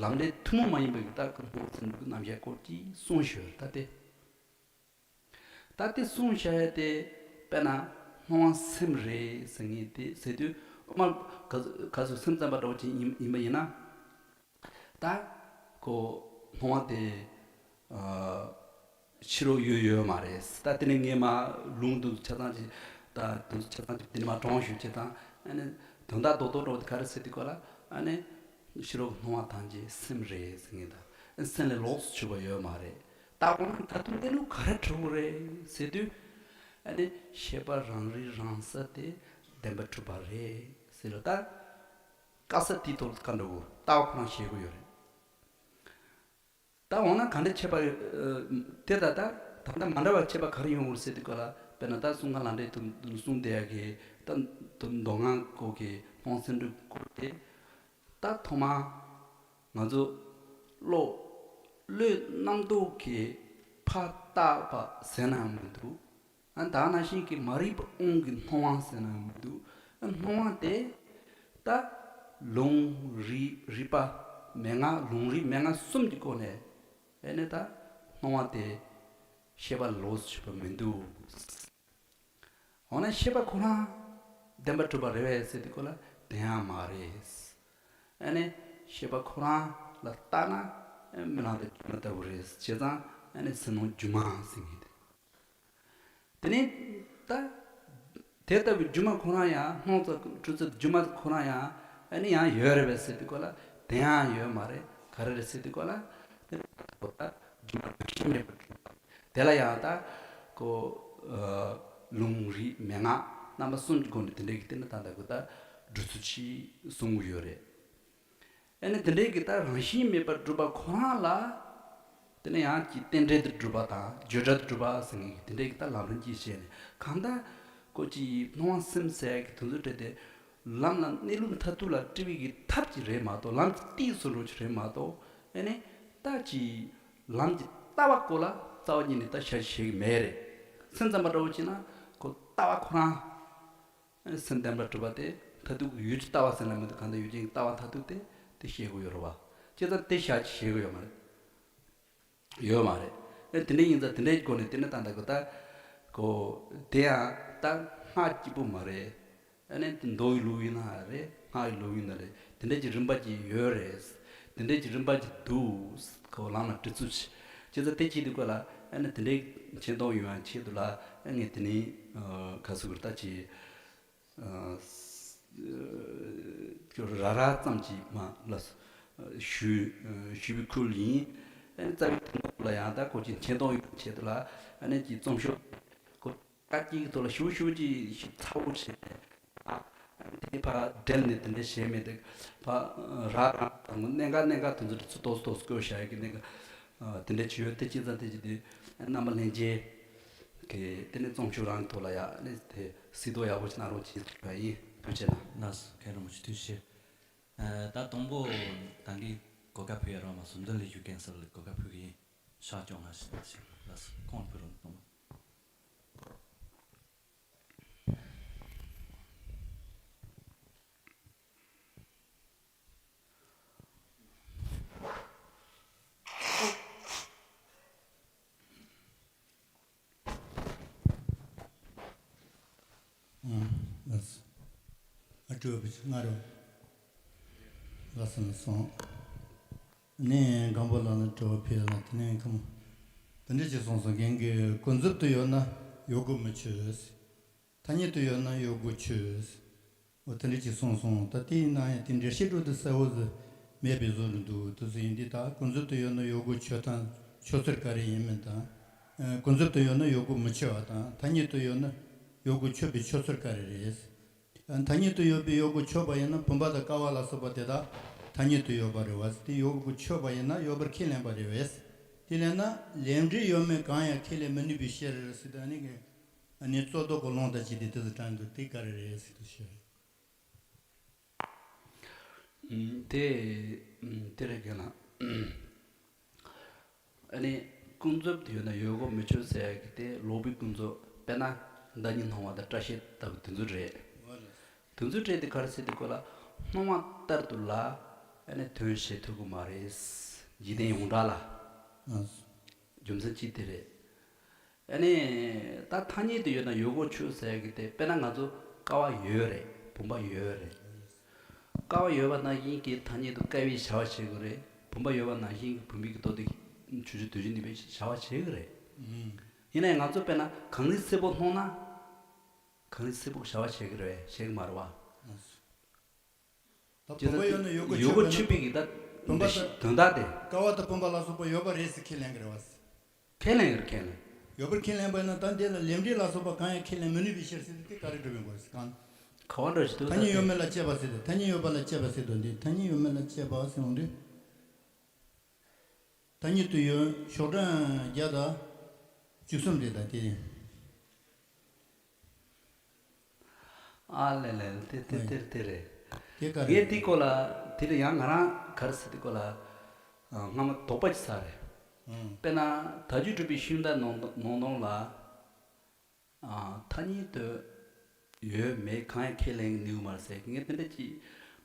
ལམ་འབྲས་ཐུན་མོང་མ་ཡིན་པའི་གི་ད་སྣང་སེམས་ཀྱི་རྣམ་གཞག་སྐོར་གྱི་གསུང་ཞུ་ད་དེ། ད་དེ་གསུང་བྱ་ཡ་དེ་དཔེར་ན་སྣང་བ་སེམས་རེད་ཟེར་ངེས་དེ་ཟེར་དུས། ཨོ་མ་ག་ག་ཚོད་སེམས་ཙམ་པ་འདྲ་བོ་ཅིག་ཡིན་ཡིན་པ་ཡིན་ན། ད་ཁོ་སྣང་བ་དེ། ཨ། ཕྱི་རོལ་ཡོད་ཡོད་མ་རེད། ད་དེ་ནས་ངས་མ་ལུང་དུ་ཆ་ཚང་ཅིག་ད་དུ་ཆ་ཚང་ཅིག་དེ་ནས་མ་དྲངས་ཞུ་བྱེད་དང་། ཨ་ནི་དོན་དག་རྡོག་རྡོག་འདྲ་བོ་དེ་ག་རེ་ཟེར་དུས་སྐོར་ལ། ཨ་ནི་ཕྱི་རོལ་སྣང་བ་ཐམས་ཅད་སེམས་རེད་ཟེར་ངེས་དང་། སེམས་ལས་ལོགས་སུ་གྱུར་པ་ཡོད་མ་རེད། ད་འོ་ན་ད་དུང་གནས་ལུགས་ག་རེ་གྲུབ་རེད་ཟེར་དུས། ཨ་ནི་ཤེས་པ་རང་རིག་རང་གསལ་དེ་བདེན་པར་གྲུབ་པ་རེད་ཟེར་ལ། ད་དཀའ་ས་དེའི་ཐོག་ལ་བཀའ་འགྲོ་དགོས། ལྟ་བ་ཁོ་རང་བྱེད་དགོས་ཡོད་རེད། ད་འོ་ན་ག་འདྲ་ཁྱད་པར། ཨ། དེ་ད་ད་ད་ལྟ་མ་འདྲ་བ་ཁྱད་པར་ག་རེ་ཡོང་དགོས་ཟེར་དུས་སྐོར་ལ། དཔེར་ན་ད་གསུང་ངག་ལམ་འབྲས་དུ་གསུང་བསྡད་ཡ་གི་ད་མདོ་སྔགས་སྐོར་གྱི་སྣང་སེམས་ཀྱི་སྐོར་དེ། ད་ཐོག་མར་ང་ཚོ་བློ། བློའི་རྣམ་རྟོག་གིས་ཕར་བཏགས་པ་ཟེར་ན་ཡང་མི་འདུག་ཨ། ད་ནང་བཞིན་གྱི་མ་རིག་པའི་དབང་གིས་སྣང་བ་ཟེར་ན་ཡང་མི་འདུག་ཨ། སྣང་བ་དེ་ད་ལུང་རིགས་རིག་པ་མན་ངག་ལུང་རིགས་མན་ངག་གསུམ་གྱི་སྒོ་ནས། ཨེ་ནས་ད་སྣང་བ་དེ་ཤེས་པ་ལོགས་སུ་གྱུར་པ་མི་འདུག་འོ་ན་ཤེས་པ་ཁོ་རང་བདེན་པར་གྲུབ་པ་རེད་པས་ཟེར་དུས་སྐོར་ལ་དེ་ཡང་མ་རེད། ཨ་ནི་ཤེས་པ་ཁོ་རང་ལ་བལྟས་ན་མི་ལང་དང་སྒྱུ་མ་ལྟ་བུ་རེད། བྱས་ཙང་ཨ་ནི་སེམས་སྣང་སྒྱུ་མ་ཟེར་མཁན་དེ། དེ་ནས་ད་དེ་ལྟ་བུའི་སྒྱུ་མ་ཁོ་རང་ཡང་སྣང་ཚུལ་འཁྲུལ་ཚུལ་སྒྱུ་མ་ཁོ་རང་ཡང་ཨ་ནི་ཡང་ཡོད་རེད་པས་ཟེར་དུས་སྐོར་ལ་དེ་ཡང་ཡོད་མ་རེད། ག་རེ་རེད་ཟེར་དུས་སྐོར་ལ། དེ་ལྟ་བུ་ད་སྒྱུ་མ་རང་བཞིན་མེད་པར་གྲུབ་པ། དེ་ལ་ཡང་ད་ཁོ། ཨ། ལུང་རིགས་མན་ངག་རྣམ་པ་གསུམ་གྱི་སྒོ་ནས་དེ་འདྲའི་གི་དེ་ནི་ད་ལྟ་གི་ད་འགྲོ་ཚུལ་ཅིག་གསུང་གི་ཡོད་རེད། ཨ་ནི་དེ་འདྲའི་གི་ད་རང་བཞིན་མེད་པར་གྲུབ་པ་ཁོ་རང་ལ། དེ་ནས་ཡང་ཅིག་རྟེན་འབྲེལ་དུ་གྲུབ་པ་དང་བརྗོད་བྲལ་དུ་གྲུབ་པ་ཟེར་མཁན་གི་དེ་འདྲའི་གི་ད་ལམ་རིམ་གྱིས་བཤད་ནས། གང་ལྟར་ཁོ་ཅིག་སྣང་བ་སེམས་ཟེར་གི་དེ་ཚོ་འདྲ་དེ། ལམ་ལ་གནས་ལུགས་མཐར་ཐུག་ལ་དཀྲི་བའི་གི་ཐབས་ཅིག་རེད་མ་གཏོགས། ལམ་གྱི་རྟེན་སུ་འགྲོ་ཅིག་རེད་མ་གཏོགས། ཨེ་ནས་ད་ཅིག་ལམ་གྱི་ལྟ་བ་སྐོར་ལ་རྩ་བ་ཉིད་ནས་ད་ཞལ་བཞེས་གི་མེད་རེད། སེམས་ཙམ་པ་འདྲ་བོ་བྱས་ན་ཁོ་ལྟ་བ་ཁོ་རང་། ཨེ་ནས་སེམས་བདེན་པར་གྲུབ་པ་དེ་མཐར་ཐུག་ཡུལ་གྱི་ལྟ་བ་ཟེར་ན་མི་འདུག་གང་ལྟར་ཡུལ་ཅན་གྱི་ལྟ་བ་མཐར་ཐུག་དེ་དེ་བཤད་དགོས་ཡོད་རེད་བ། བྱས་ཙང་དེ་ཞལ་གྱིས་བཞེས་གི་ཡོད་མ་རེད། ཡོད་མ་རེད། ཨེ་དེ་འདྲ་ཡིན་ཙང་དེ་འདྲའི་སྒོ་ནས་དེ་ནི་ད་ལྟ་གི་ད་ཁོ་དེ་ཡང་ད་སྔགས་སྐྱེས་བུ་མ་རེད། ཨ་ནི་དེ་མདོ་ཡི་ལུགས་ཡིན་ན་རེད། སྔགས་ཡི་ལུགས་ཡིན་ན་རེད། དེ་འདྲ་གྱི་རིམ་པ་ཅིག་ཡོད་རེད། དེ་འདྲ་གྱི་རིམ་པ་ཅིག་འདུག་ཁོ་ལམ་ལ་དྲི་ཚུལ་ཆེ། བྱས་ཙང་དེ་ཅིག་དུས་སྐབས་ལ་ཨ་ནི་དེ་འདྲའི་མཁྱེན་རྟོགས་ཡོང་ཡ་ཆེད་དུ་ལ་ཨ་ངས་དེ་ནས་ཁ་སུ་གུར་ལྟ་ཅིག་ར་ར་ཙམ་གྱིས་མ་ལ་ཞུས་ཞུས་པའི་ཁུལ་ཡིན། ཨ་ནི་རྩ་བའི་དོན་དག་ལ་ཡང་ད་ཁོ་ཅིག་མཁྱེན་རྟོགས་ཡོང་ཆེད་དུ་ལ་ཨ་ནི་ཅིག་རྩོམ་ཤོག་ཁོ་ཀ་ཅིག་གི་ཐོག་ལ་ཞུ་ཞུ་ཅིག་ཞིག་ཚ་བོ་བྱས་ནས་ཨ་ནི་དེ་ཕར་འབྲེལ་ནས་དེ་འདྲ་བྱས་མེད་དེ་ཕར་ར་ར་དང་གནད་འགག་གནད་འགག་དེ་ཚོ་ཚུར་ཏོག་ཙམ་ཏོག་ཙམ་བཀོད་བཞག་ཡ་གི་གནད་འགག་དེ་འདྲ་ཅིག་ཡོད། དེ་ཅི་ཙམ་དེ་ཅིག་དེ་རྣམ་པ་ལྷན་རྒྱས། གི་དེ་ནས་རྩོམ་ཤོག་རང་གི་ཐོག་ལ་ཡ་ནི་དེ་གཟིགས་རྟོག་ཡག་པོ་ཞིག་གནང་རོགས་གྱིས་ཞུ་བ་ཡིན། ཐུགས་རྗེ་གནང་། ལགས་སོ། མཁན་རིན་པོ་ཆེ་ཐུགས་རྗེ་ཆེ། ཨ་ད་དང་པོ་ད་གིན་གོ་སྐབས་ཕུལ་ཡ་རང་མ་སོང་། མདུན་ལས་ཞུ་མཁན་ཟེར་ལ་གོ་སྐབས་ཕུལ་གི་ཡིན། ཕྱག་སྐྱོང་ང་ཞིག་ཞིག་ལགས་སོ། ཁོང་ཕུལ་རོགས་གནང་། ཨ་ལགས་སོ། ཨ་སྤྲོ་པོ་ང་རོ། ལགས་སོ་ལགས་སོ། ནས་སྒམ་པོ་ལགས་ལ་སྤྲོ་བ་ཕེབས་ལ་དེ་ནས་ཁམས། དེ་འདྲ་ཅིག་གསུངས་སོང་། རྒན་གྱིས་ཀུན་རྫོབ་ཏུ་ཡོད་ན་ཡོད་དགུ་མི་ཆོད། ཐ་སྙད་དུ་ཡོད་ན་ཡོད་དགུ་ཆོད། འོ་དེ་འདྲ་ཅིག་གསུངས་སོང་། ད་དེ་ཡིན་ན་ཡང་དེ་འགྲེལ་བཤད་འགྲོ་དུས་གསལ་བོ་ཟིག་མེད་པའི་བཟོ་འདྲ་འདུག་དུས་སུ་ཡིན་དུས་ད་ཀུན་རྫོབ་ཏུ་ཡོད་ན་ཡོད་དགུ་ཆོད་དང་ཆོད་ཚུལ་ག་རེ་ཡིན་མིན་དང་། ཀུན་རྫོབ་ཏུ་ཡོད་ན་ཡོད་དགུ་མི་ཆོད་པ་དང་། ཐ་སྙད་དུ་ཡོད་ན་ཡོད་དགུ་ཆོད་པའི་ཆོད་ཚུལ་ག་རེ་རེད། ཐ་སྙད་དུ་ཡོད་པའི་ཡོད་དགུ་ཆོད་པ་ཡིན་ན་བུམ་པ་དང་ཀ་བ་ལ་སོགས་པ་དེ་དག་ཐ་སྙད་དུ་ཡོད་པ་རེད་བ། དེ་ཡོད་དགུ་ཆོད་པ་ཡིན་ན་ཡོད་པར་ཁས་ལེན་པ་རེད་བས། དེ་ལས་ན་ལས་འབྲས་ཡོད་མེད་གང་ཡང་ཁས་ལེན་མི་ནུས་པའི་ཕྱིར་ཟེར་དུས་ཨ་ནི་གི་ཨ་ནི་རྩོད་ཟློག་གི་ལུང་དང་བཅས་ཏེ་དེ་ཚོ་དྲངས་འདུག་དེ་ག་རེ་རེད་ཟེར་དུས་ཞུ། དེ་དེ་རེད་ག་ལ། ཨ་ནི་ཀུན་རྫོབ་ཏུ་ཡོད་ན་ཡོད་དགུ་མི་ཆོད་ཟེར་ཡ་གི་དེ་ལོག་པའི་ཀུན་རྫོབ། དཔེར་ན་བདག་ཉིད་སྣང་བ་དང་སྐྲ་ཤད་ལྟ་བུ་དེ་ཚོ་རེད། དེ་ཚོའི་གྲས་དེ་ག་རེ་ཟེར་དུས་སྐབས་ལ་སྣང་བ་ལྟར་དུ་ལ་ཨ་ནི་དོན་བྱེད་ཐུབ་ཀྱི་མ་རེད། འཇིག་རྟེན་ཡོངས་གྲགས་ལ། རྒྱུ་མཚན་གཅིག་དེ་རེད། ཨ་ནི་ད་ཐ་སྙད་དུ་ཡོད་ན་ཡོད་དགུ་ཆོད་ཟེར་གི་དེ། དཔེར་ན་ང་ཚོ་ཀ་བ་ཡོད་རེད། བུམ་པ་ཡོད་རེད། ཀ་བ་ཡོད་པ་ནང་བཞིན་གྱི་ཐ་སྙད་དུ་ཀ་བའི་བྱ་བ་བྱེད་དགོས་རེད། བུམ་པ་ཡོད་པ་ནང་བཞིན་གྱི་བུམ་པའི་གི་ཐོག་ཏུ་ཆུ་ཆུ་དུས་ཆུ་ནུས་པའི་བྱ་བ་བྱེད་དགོས་རེད། ཡིན་ནའི་ང་ཚོ་དཔེར་ན་གངས་རི་སེར་པོ་མཐོང་ན། གངས་རི་སེར་པོ་བྱ་བ་བྱེད་ཀྱི་རེད། བྱེད་ཀྱི་མ་རེད་བ། ད་བུམ་པ་ཡོད་ན་ཡོད་དགུ་ཡོད་དགུ་ཆོད་པས་ན། ཆོད་པའི་གི་ད་བུམ་པ་འདི་ཤི་དོན་དག་དེ། ཀ་བ་དང་བུམ་པ་ལ་སོགས་པ་ཡོད་པ་རེད་ཟེར་ཁས་ལེན་གྱི་རེད་བ། ཁས་ལེན་གྱི་རེད། ཁས་ལེན། ཡོད་པར་ཁས་ལེན་པ་ཡིན་ན་ད་འདི་ལ་ལས་འབྲས་ལ་སོགས་པ་གང་ཡང་ཁས་ལེན་མི་ནུས་པའི་ཕྱིར་ཟེར་དུས་དེ་ག་རེ་འགྲུབ་ཡོང་དགོས་ཟེར་གང་། ག་བ་འགྲོ་ཞིག་འདུག་ཐ་ད་སྙད་ཡོད་དེ། མེད་ལ་དཔྱད་པ་ཟེར་ཏེ། ཐ་སྙད་ཡོད་པ་ལ་དཔྱད་པ་ཟེར་དོན་འདི། ཐ་སྙད་ཡོད་མེད་ལ་དཔྱད་པ་ཟེར་འོང་དུས། ཐ་སྙད་དུ་ཡོད། ཤོག་གྲངས་བརྒྱ་དང་བཅུ་གསུམ་རེད་ད་དེ། ཨ་ལེ་ལེ་ལེ། དེ་དེ་ཨེ། དེ་དེ་རེད། དེ་ག་རེད། ངས་དེའི་སྐོར་ལ་དེ་ལ་ཡང་ང་རང་ག་རེ་ཟེར་དེའི་སྐོར་ལ་ཨ་སྔ་མ་དོགས་པ་ཅིག་ཟ་རེད། ཨང་། དཔེར་ན་དལ་འབྱོར་གྲུབ་པའི་ཤིང་རྟ་ནང་ནང་ནང་ལ་ཨ་ཐ་སྙད་དུ་ཡོད་མེད་གང་ཡང་ཁས་ལེན་གྱི་ནུས་མ་རེད་ཟེར། ངས་དེ་འདྲ་ཅིག་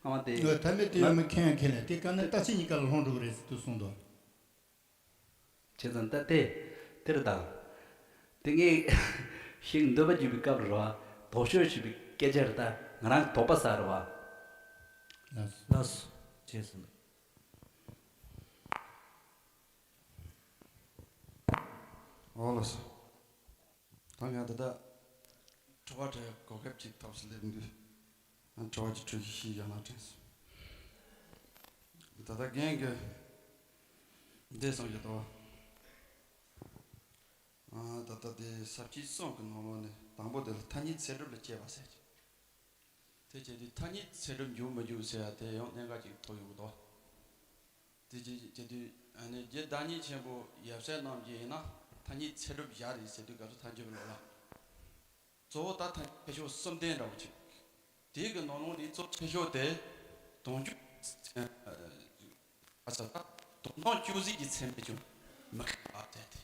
སྔ་མ་དེ། ཨོ། ཐ་སྙད་དུ་ཡོད་མེད་གང་ཡང་ཁས་ལེན། དེ་ག་ནས་རྟག་ཆད་གཉིས་ཀ་ལ་ལྷུང་འགྲོ་གི་རེད་ཟེར་དུས་གསུངས་འདུག་བྱས་ཙང་ད་དེ་དེར་དང་། དེ་ངས་ཤིང་འདོད་པ་བརྗོད་པའི་སྐབས་རེད་བ། དོགས་གཅོད་བྱེད་པའི་སྐད་ཆ་རེད། ད་ང་རང་དོགས་པ་ཟ་རེད་བ། ལགས་སོ། ལགས་སོ། བྱས་ཟིན། ཨོ་ལགས་སོ། ད་ང་ད་ལྟ་དྲི་བ་དྲི་གོ་སྐབས་ཅིག་ཐོབ་སྟེ་སླེབས་འདུག་ཨ་དྲི་བ་ཅིག་དྲི་ཞིག་ཞུས་ཡོད་ན་དྲན་སོང་། ད་ལྟ་རྒན་གྱིས་འདི་གསུངས་ཡོད་དོ། ཨ་ད་ལྟ་དེ་ས་བཅད་གསུམ་གྱི་ནང་ལོགས་ནས་དང་པོ་དེ་ལ་ཐ་སྙད་ཚད་གྲུབ་ལ་དཔྱད་པ་ཟེར་གྱི། དེ་བྱས་དུས་ཐ་སྙད་ཚད་གྲུབ་འཇུག་མི་འཇུག་ཟེར་ཡ་དེ་ཡང་གནད་འགག་ཅིག་ཐོགས་ཡོང་གི་འདུག་དེ་བྱས་བྱས་དུས་ཨ་ནི་རྗེ་བདག་ཉིད་ཆེན་པོ་ཡབ་སྲས་རྣམས་ཀྱིས་ཡིན་ན་ཐ་སྙད་ཚད་གྲུབ་བཞག་རེད་ཟེར་དུས་སྐབས་སུ་ཐལ་འགྱུར་ལོག་ལ། གཙོ་བོ་ད་ཐ་སྙད་ཁྱད་ཆོས་གསུམ་ལྡན་འདྲ་བོ་ཅིག་དེའི་གི་ནང་ལོགས་ནས་གཙོ་ཁྱད་ཆོས་དེ་དོན་བཅུ། ཨ་ས་ད་དོན་དམ་དཔྱོད་ཟིག་གི་ཚད་མས་ཀྱང་མི་ཁེགས་པ་དེ་དེ།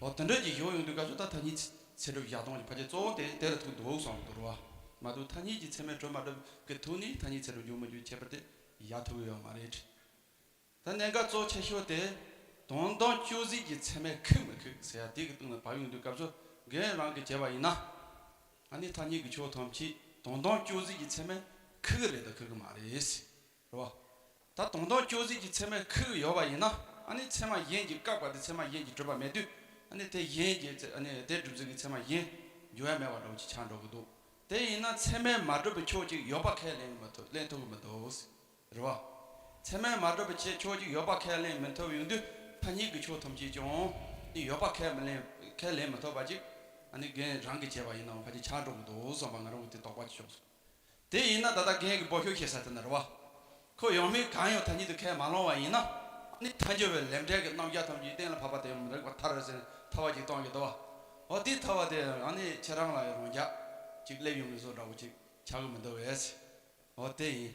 འོ་དེ་འདྲ་ཅིག་ཡོང་ཡོང་དུས་སྐབས་སུ་ད་ཐ་སྙད་ཚད་གྲུབ་བཞག་སྟངས་ཀྱི་ཕལ་ཆེར་གཙོ་བོ་དེ་དེ་ལ་ཐུག་འདུག་བསམ་འདུག་རེད་བ། མ་གཏོགས་ཐ་སྙད་ཀྱི་ཚད་མས་གྲུབ་མ་གྲུབ་ཀྱི་ཐོག་ནས་ཐ་སྙད་ཚད་གྲུབ་འཇུག་མི་འཇུག་ཁྱད་པར་དེ་བཞག་ཐུབ་ཀྱི་ཡོད་མ་རེད། ད་གནད་འགག་གཙོ་ཆེ་ཤོས་དེ་དོན་དམ་དཔྱོད་ཟིག་གི་ཚད་མས་ཁེགས་མི་ཁེགས་ཟེར་ཡ་དེ་གི་སྟེང་ལ་བབས་ཡོང་དུས་སྐབས་སུ་རྒན་རང་གིས་བྱས་པ་ཡིན་ན། ཨ་ནི་ཐ་སྙད་ཀྱི་ཆོས་ཐམས་ཅད་ དོན་དམ་སྤྱོད་ཟད་ཀྱི་ཚད་མས་ཁེགས་ཀྱི་རེད་དང་ཁེགས་ཀྱི་མ་རེད། རེད་བ། ད་དོན་དམ་སྤྱོད་ཟད་ཀྱི་ཚད་མས་ཁེགས་ཀྱི་ཡོད་པ་ཡིན་ན། ཨ་ནི་ཚད་མ་གཞན་གྱིས་བཀག་པ་དེ་ཚད་མ་གཞན་གྱིས་གྲུབ་པ་མེད་དུས། ཨ་ནི་དེ་གཞན་གྱི་ཚད། ཨ་ནི་དེ་གྲུབ་ཟད་ཀྱི་ཚད་མ་གཞན་འཇོག་ཡ་མེད་པ་འདྲ་བོ་ཅིག་ཆགས་འགྲོ་གི་འདུག་དེ་ཡིན་ན་ཚད་མས་མ་གྲུབ་པའི་ཕྱོགས་གཅིག་ཡོད་པ་ཁས་ལེན་མི་ཐུབ། ལེན་ཐུབ་ཀྱི་མི་འདུག་རེད་བ། ཚད་མས་མ་གྲུབ་པའི་ཆེད་ཕྱོགས་གཅིག་ཡོད་པ་ཁས་ལེན་མི་ཐུབ་ཡོང་དུས། ཐ་སྙད་ཀྱི་ཕྱོགས་ཐམས་ཅད་ཀྱང་ནི་ཡོད་པ་ཁས་མི་ལེན། ཁས་ལེན་མི་ཐུབ་པ་ཅིག་ཨ་ནི་རྒན་རང་གིས་བྱས་པ་ཡིན་ནའང་ཕལ་ཆེར་ཆགས་འགྲོ་གི་འདུག་བསམ་པ་ང་རང་གི་དེ་དོགས་པ་ཅིག་བྱུང་སོང་། དེ་ཡིན་ན་ད་ལྟ་རྒན་གྱིས་འབོད་ཤོག་བྱེད་ས་དེ་ནི་རེད་བ། ཁོ་ཡང་མིན་གང་ཡང་ཐ་སྙད་དུ་ཁས་མ་ལེན་པ་ཡིན་ན། ཨ་ནི་ཐལ་འགྱུར་བའི་ལས་འབྲས་ཀྱི་རྣམ་གཞག་ཐམས་ཅད་གཏན་ལ་ཕབ་པ་དེ་ཡང་མི་འགྲིག་པར་ཐལ་ཟེར་ནས་ཐལ་བ་ཅིག་གཏོང་གི་འདུག་བ། འོ་དེའི་ཐལ་བ་དེ་ཨ་ནི་ཁྱེད་རང་ལ་ཡང་རང་རྒྱ་ཅིག་སླེབས་ཡོང་གི་བཟོ་འདྲ་བོ་ཅིག་ཆགས་ཀྱི་མི་འདུག་བས། འོ་དེ་ཡིན།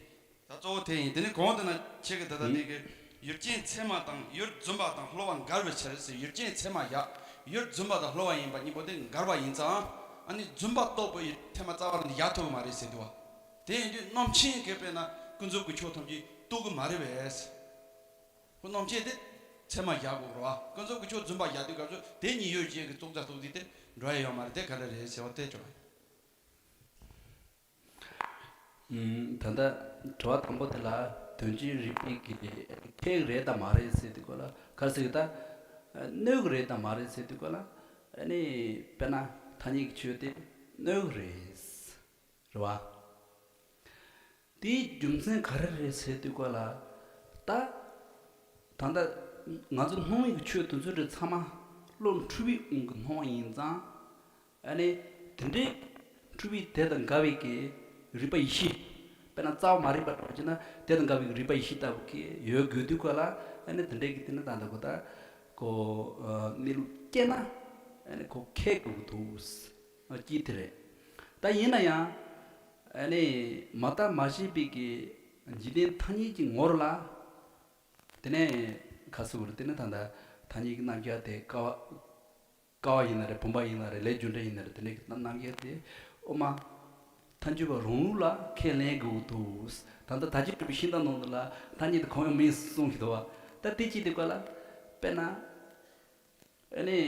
ད་གཙོ་བོ་དེ་ཡིན། དེ་ནི་གོང་དུ་ན་ཁྱེད་ཀྱིས་ད་ལྟ་ནི་གི་ཡུལ་ཅན་ཚད་མ་དང་ཡུལ་རྫུན་པ་དང་སླུ་བ་འགལ་བའི་ཕྱིར་ཟེར། ཡུལ་ཅན་ཚད་མ་བཞག་ཡུལ་རྫུན་པ་དང་སླུ་བ་ཡིན་པ་གཉིས་པོ་དེ་འགལ་བ་ཡིན་ཙང་། ཨ་ནི་རྫུན་པ་རྟོགས་པའི་ཚད་མ་རྩ་བ་ལ་ནི་བཞག་ཐུབ་ཀྱི་མ་རེད་ཟེར་འདུག་བ། དེ་ཡིན་དུས་རྣམ་མཁྱེན་གྱིས་དཔེར་ན་ཀུན་རྫོབ་ཀྱི་ཕྱོགས་ཐམས་ཅད་རྟོགས་ཀྱི་མ་རེད་པས། ཁོ་རྣམ་མཁྱེན་དེ་ཚད་མ་བཞག་དགོས་རེད་བ། ཀུན་རྫོབ་ཀྱི་ཕྱོགས་རྫུན་པ་བཞག་དུས་སྐབས་སུ་དེ་གཉིས་ཡོད་ཅན་གྱི་ཙོག་ཙ་ཙོག་ཙིག་དེ་འགྲོ་ཡ་ཡོད་མ་རེད། དེ་ག་འདྲ་རེད་ཟེར་བ་དེ་ཅོག་ཨུམ། ད་ལྟ་དྲི་བ་དང་པོ་དེ་ལ་དོན་སྤྱིའི་རིགས་པའི་གི་ཁེགས་རེད་དམ་མ་རེད་ཟེར་དུས་སྐོར་ལ་ག་རེ་ཟེར་གི། ད་གནོད་གི་རེད་དམ་མ་རེད་ཟེར་དུས་སྐོར་ལ། ཨ་ནི་དཔེར་ན་ཐ་སྙད་ཀྱི་ཆོས་དེ་གནོད་གི་རེད། རེད་བ། དེའི་རྒྱུ་མཚན་ག་རེ་རེད་ཟེར་དུས་སྐོར་ལ། ད་ད་ལྟ་ང་ཚོ་སྣང་བའི་གི་ཆོས་དེ་ཚོ་རེ་ཚང་མ་བློ་འཁྲུལ་པའི་དབང་གིས་སྣང་བ་ཡིན་ཙང་། ཨ་ནི་དེ་འདྲའི་འཁྲུལ་པའི་དེ་དང་འགལ་བའི་གི་རིག་པ་ཡེ་ཤེས། དཔེར་ན་རྩ་བ་མ་རིག་པ་འདྲ་བོ་བྱས་ན་དེ་དང་འགལ་བའི་གི་རིག་པ་ཡེ་ཤེས་ལྟ་བུ་གི་ཡོད་དགོས་དུས་སྐོར་ལ། ཨ་ནི་དེ་འདྲའི་གི་དེ་ནི་ད་ལྟ་གོ་ད་གོ་གནས་ལུགས་སྐྱེས་ན། ཨ་ནི་གོ་ཁེགས་དགོས་ཀྱི་འདུག་ཅི་དེ་རེད། ད་ཡིན་ན་ཡང་ཨ་ནི་མ་བརྟགས་མ་དཔྱད་པའི་གི་འཇིག་རྟེན་ཐ་སྙད་ཀྱི་ངོར་ལ། དེ་ནས་ག་ཟེར་དགོས་རེད། དེ་ནི་ད་ལྟ་ཐ་སྙད་ཀྱི་རྣམ་གཞག་དེ་ཀ་བ། ཀ་བ་ཡིན་ན་རེད། བུམ་པ་ཡིན་ན་རེད། ལས་རྒྱུ་འབྲས་ཡིན་ན་རེད། དེ་འདྲའི་རྣམ་གཞག་དེ་དབུ་མ་ཐལ་འགྱུར་བ་རང་ལུགས་ལ་ཁས་ལེན་དགོས་འདུག་ད་ལྟ་ད་ཅི་གྲུབ་པའི་ཤིང་རྟ་ནང་དུ་ལ་ཐ་སྙད་དེ་གང་ཡང་མིན་གསུངས་ཤིག་འདུག་བ། ད་དེ་ཅི་དེ་ཀ་ལ་དཔེར་ན་ཨ་ནི་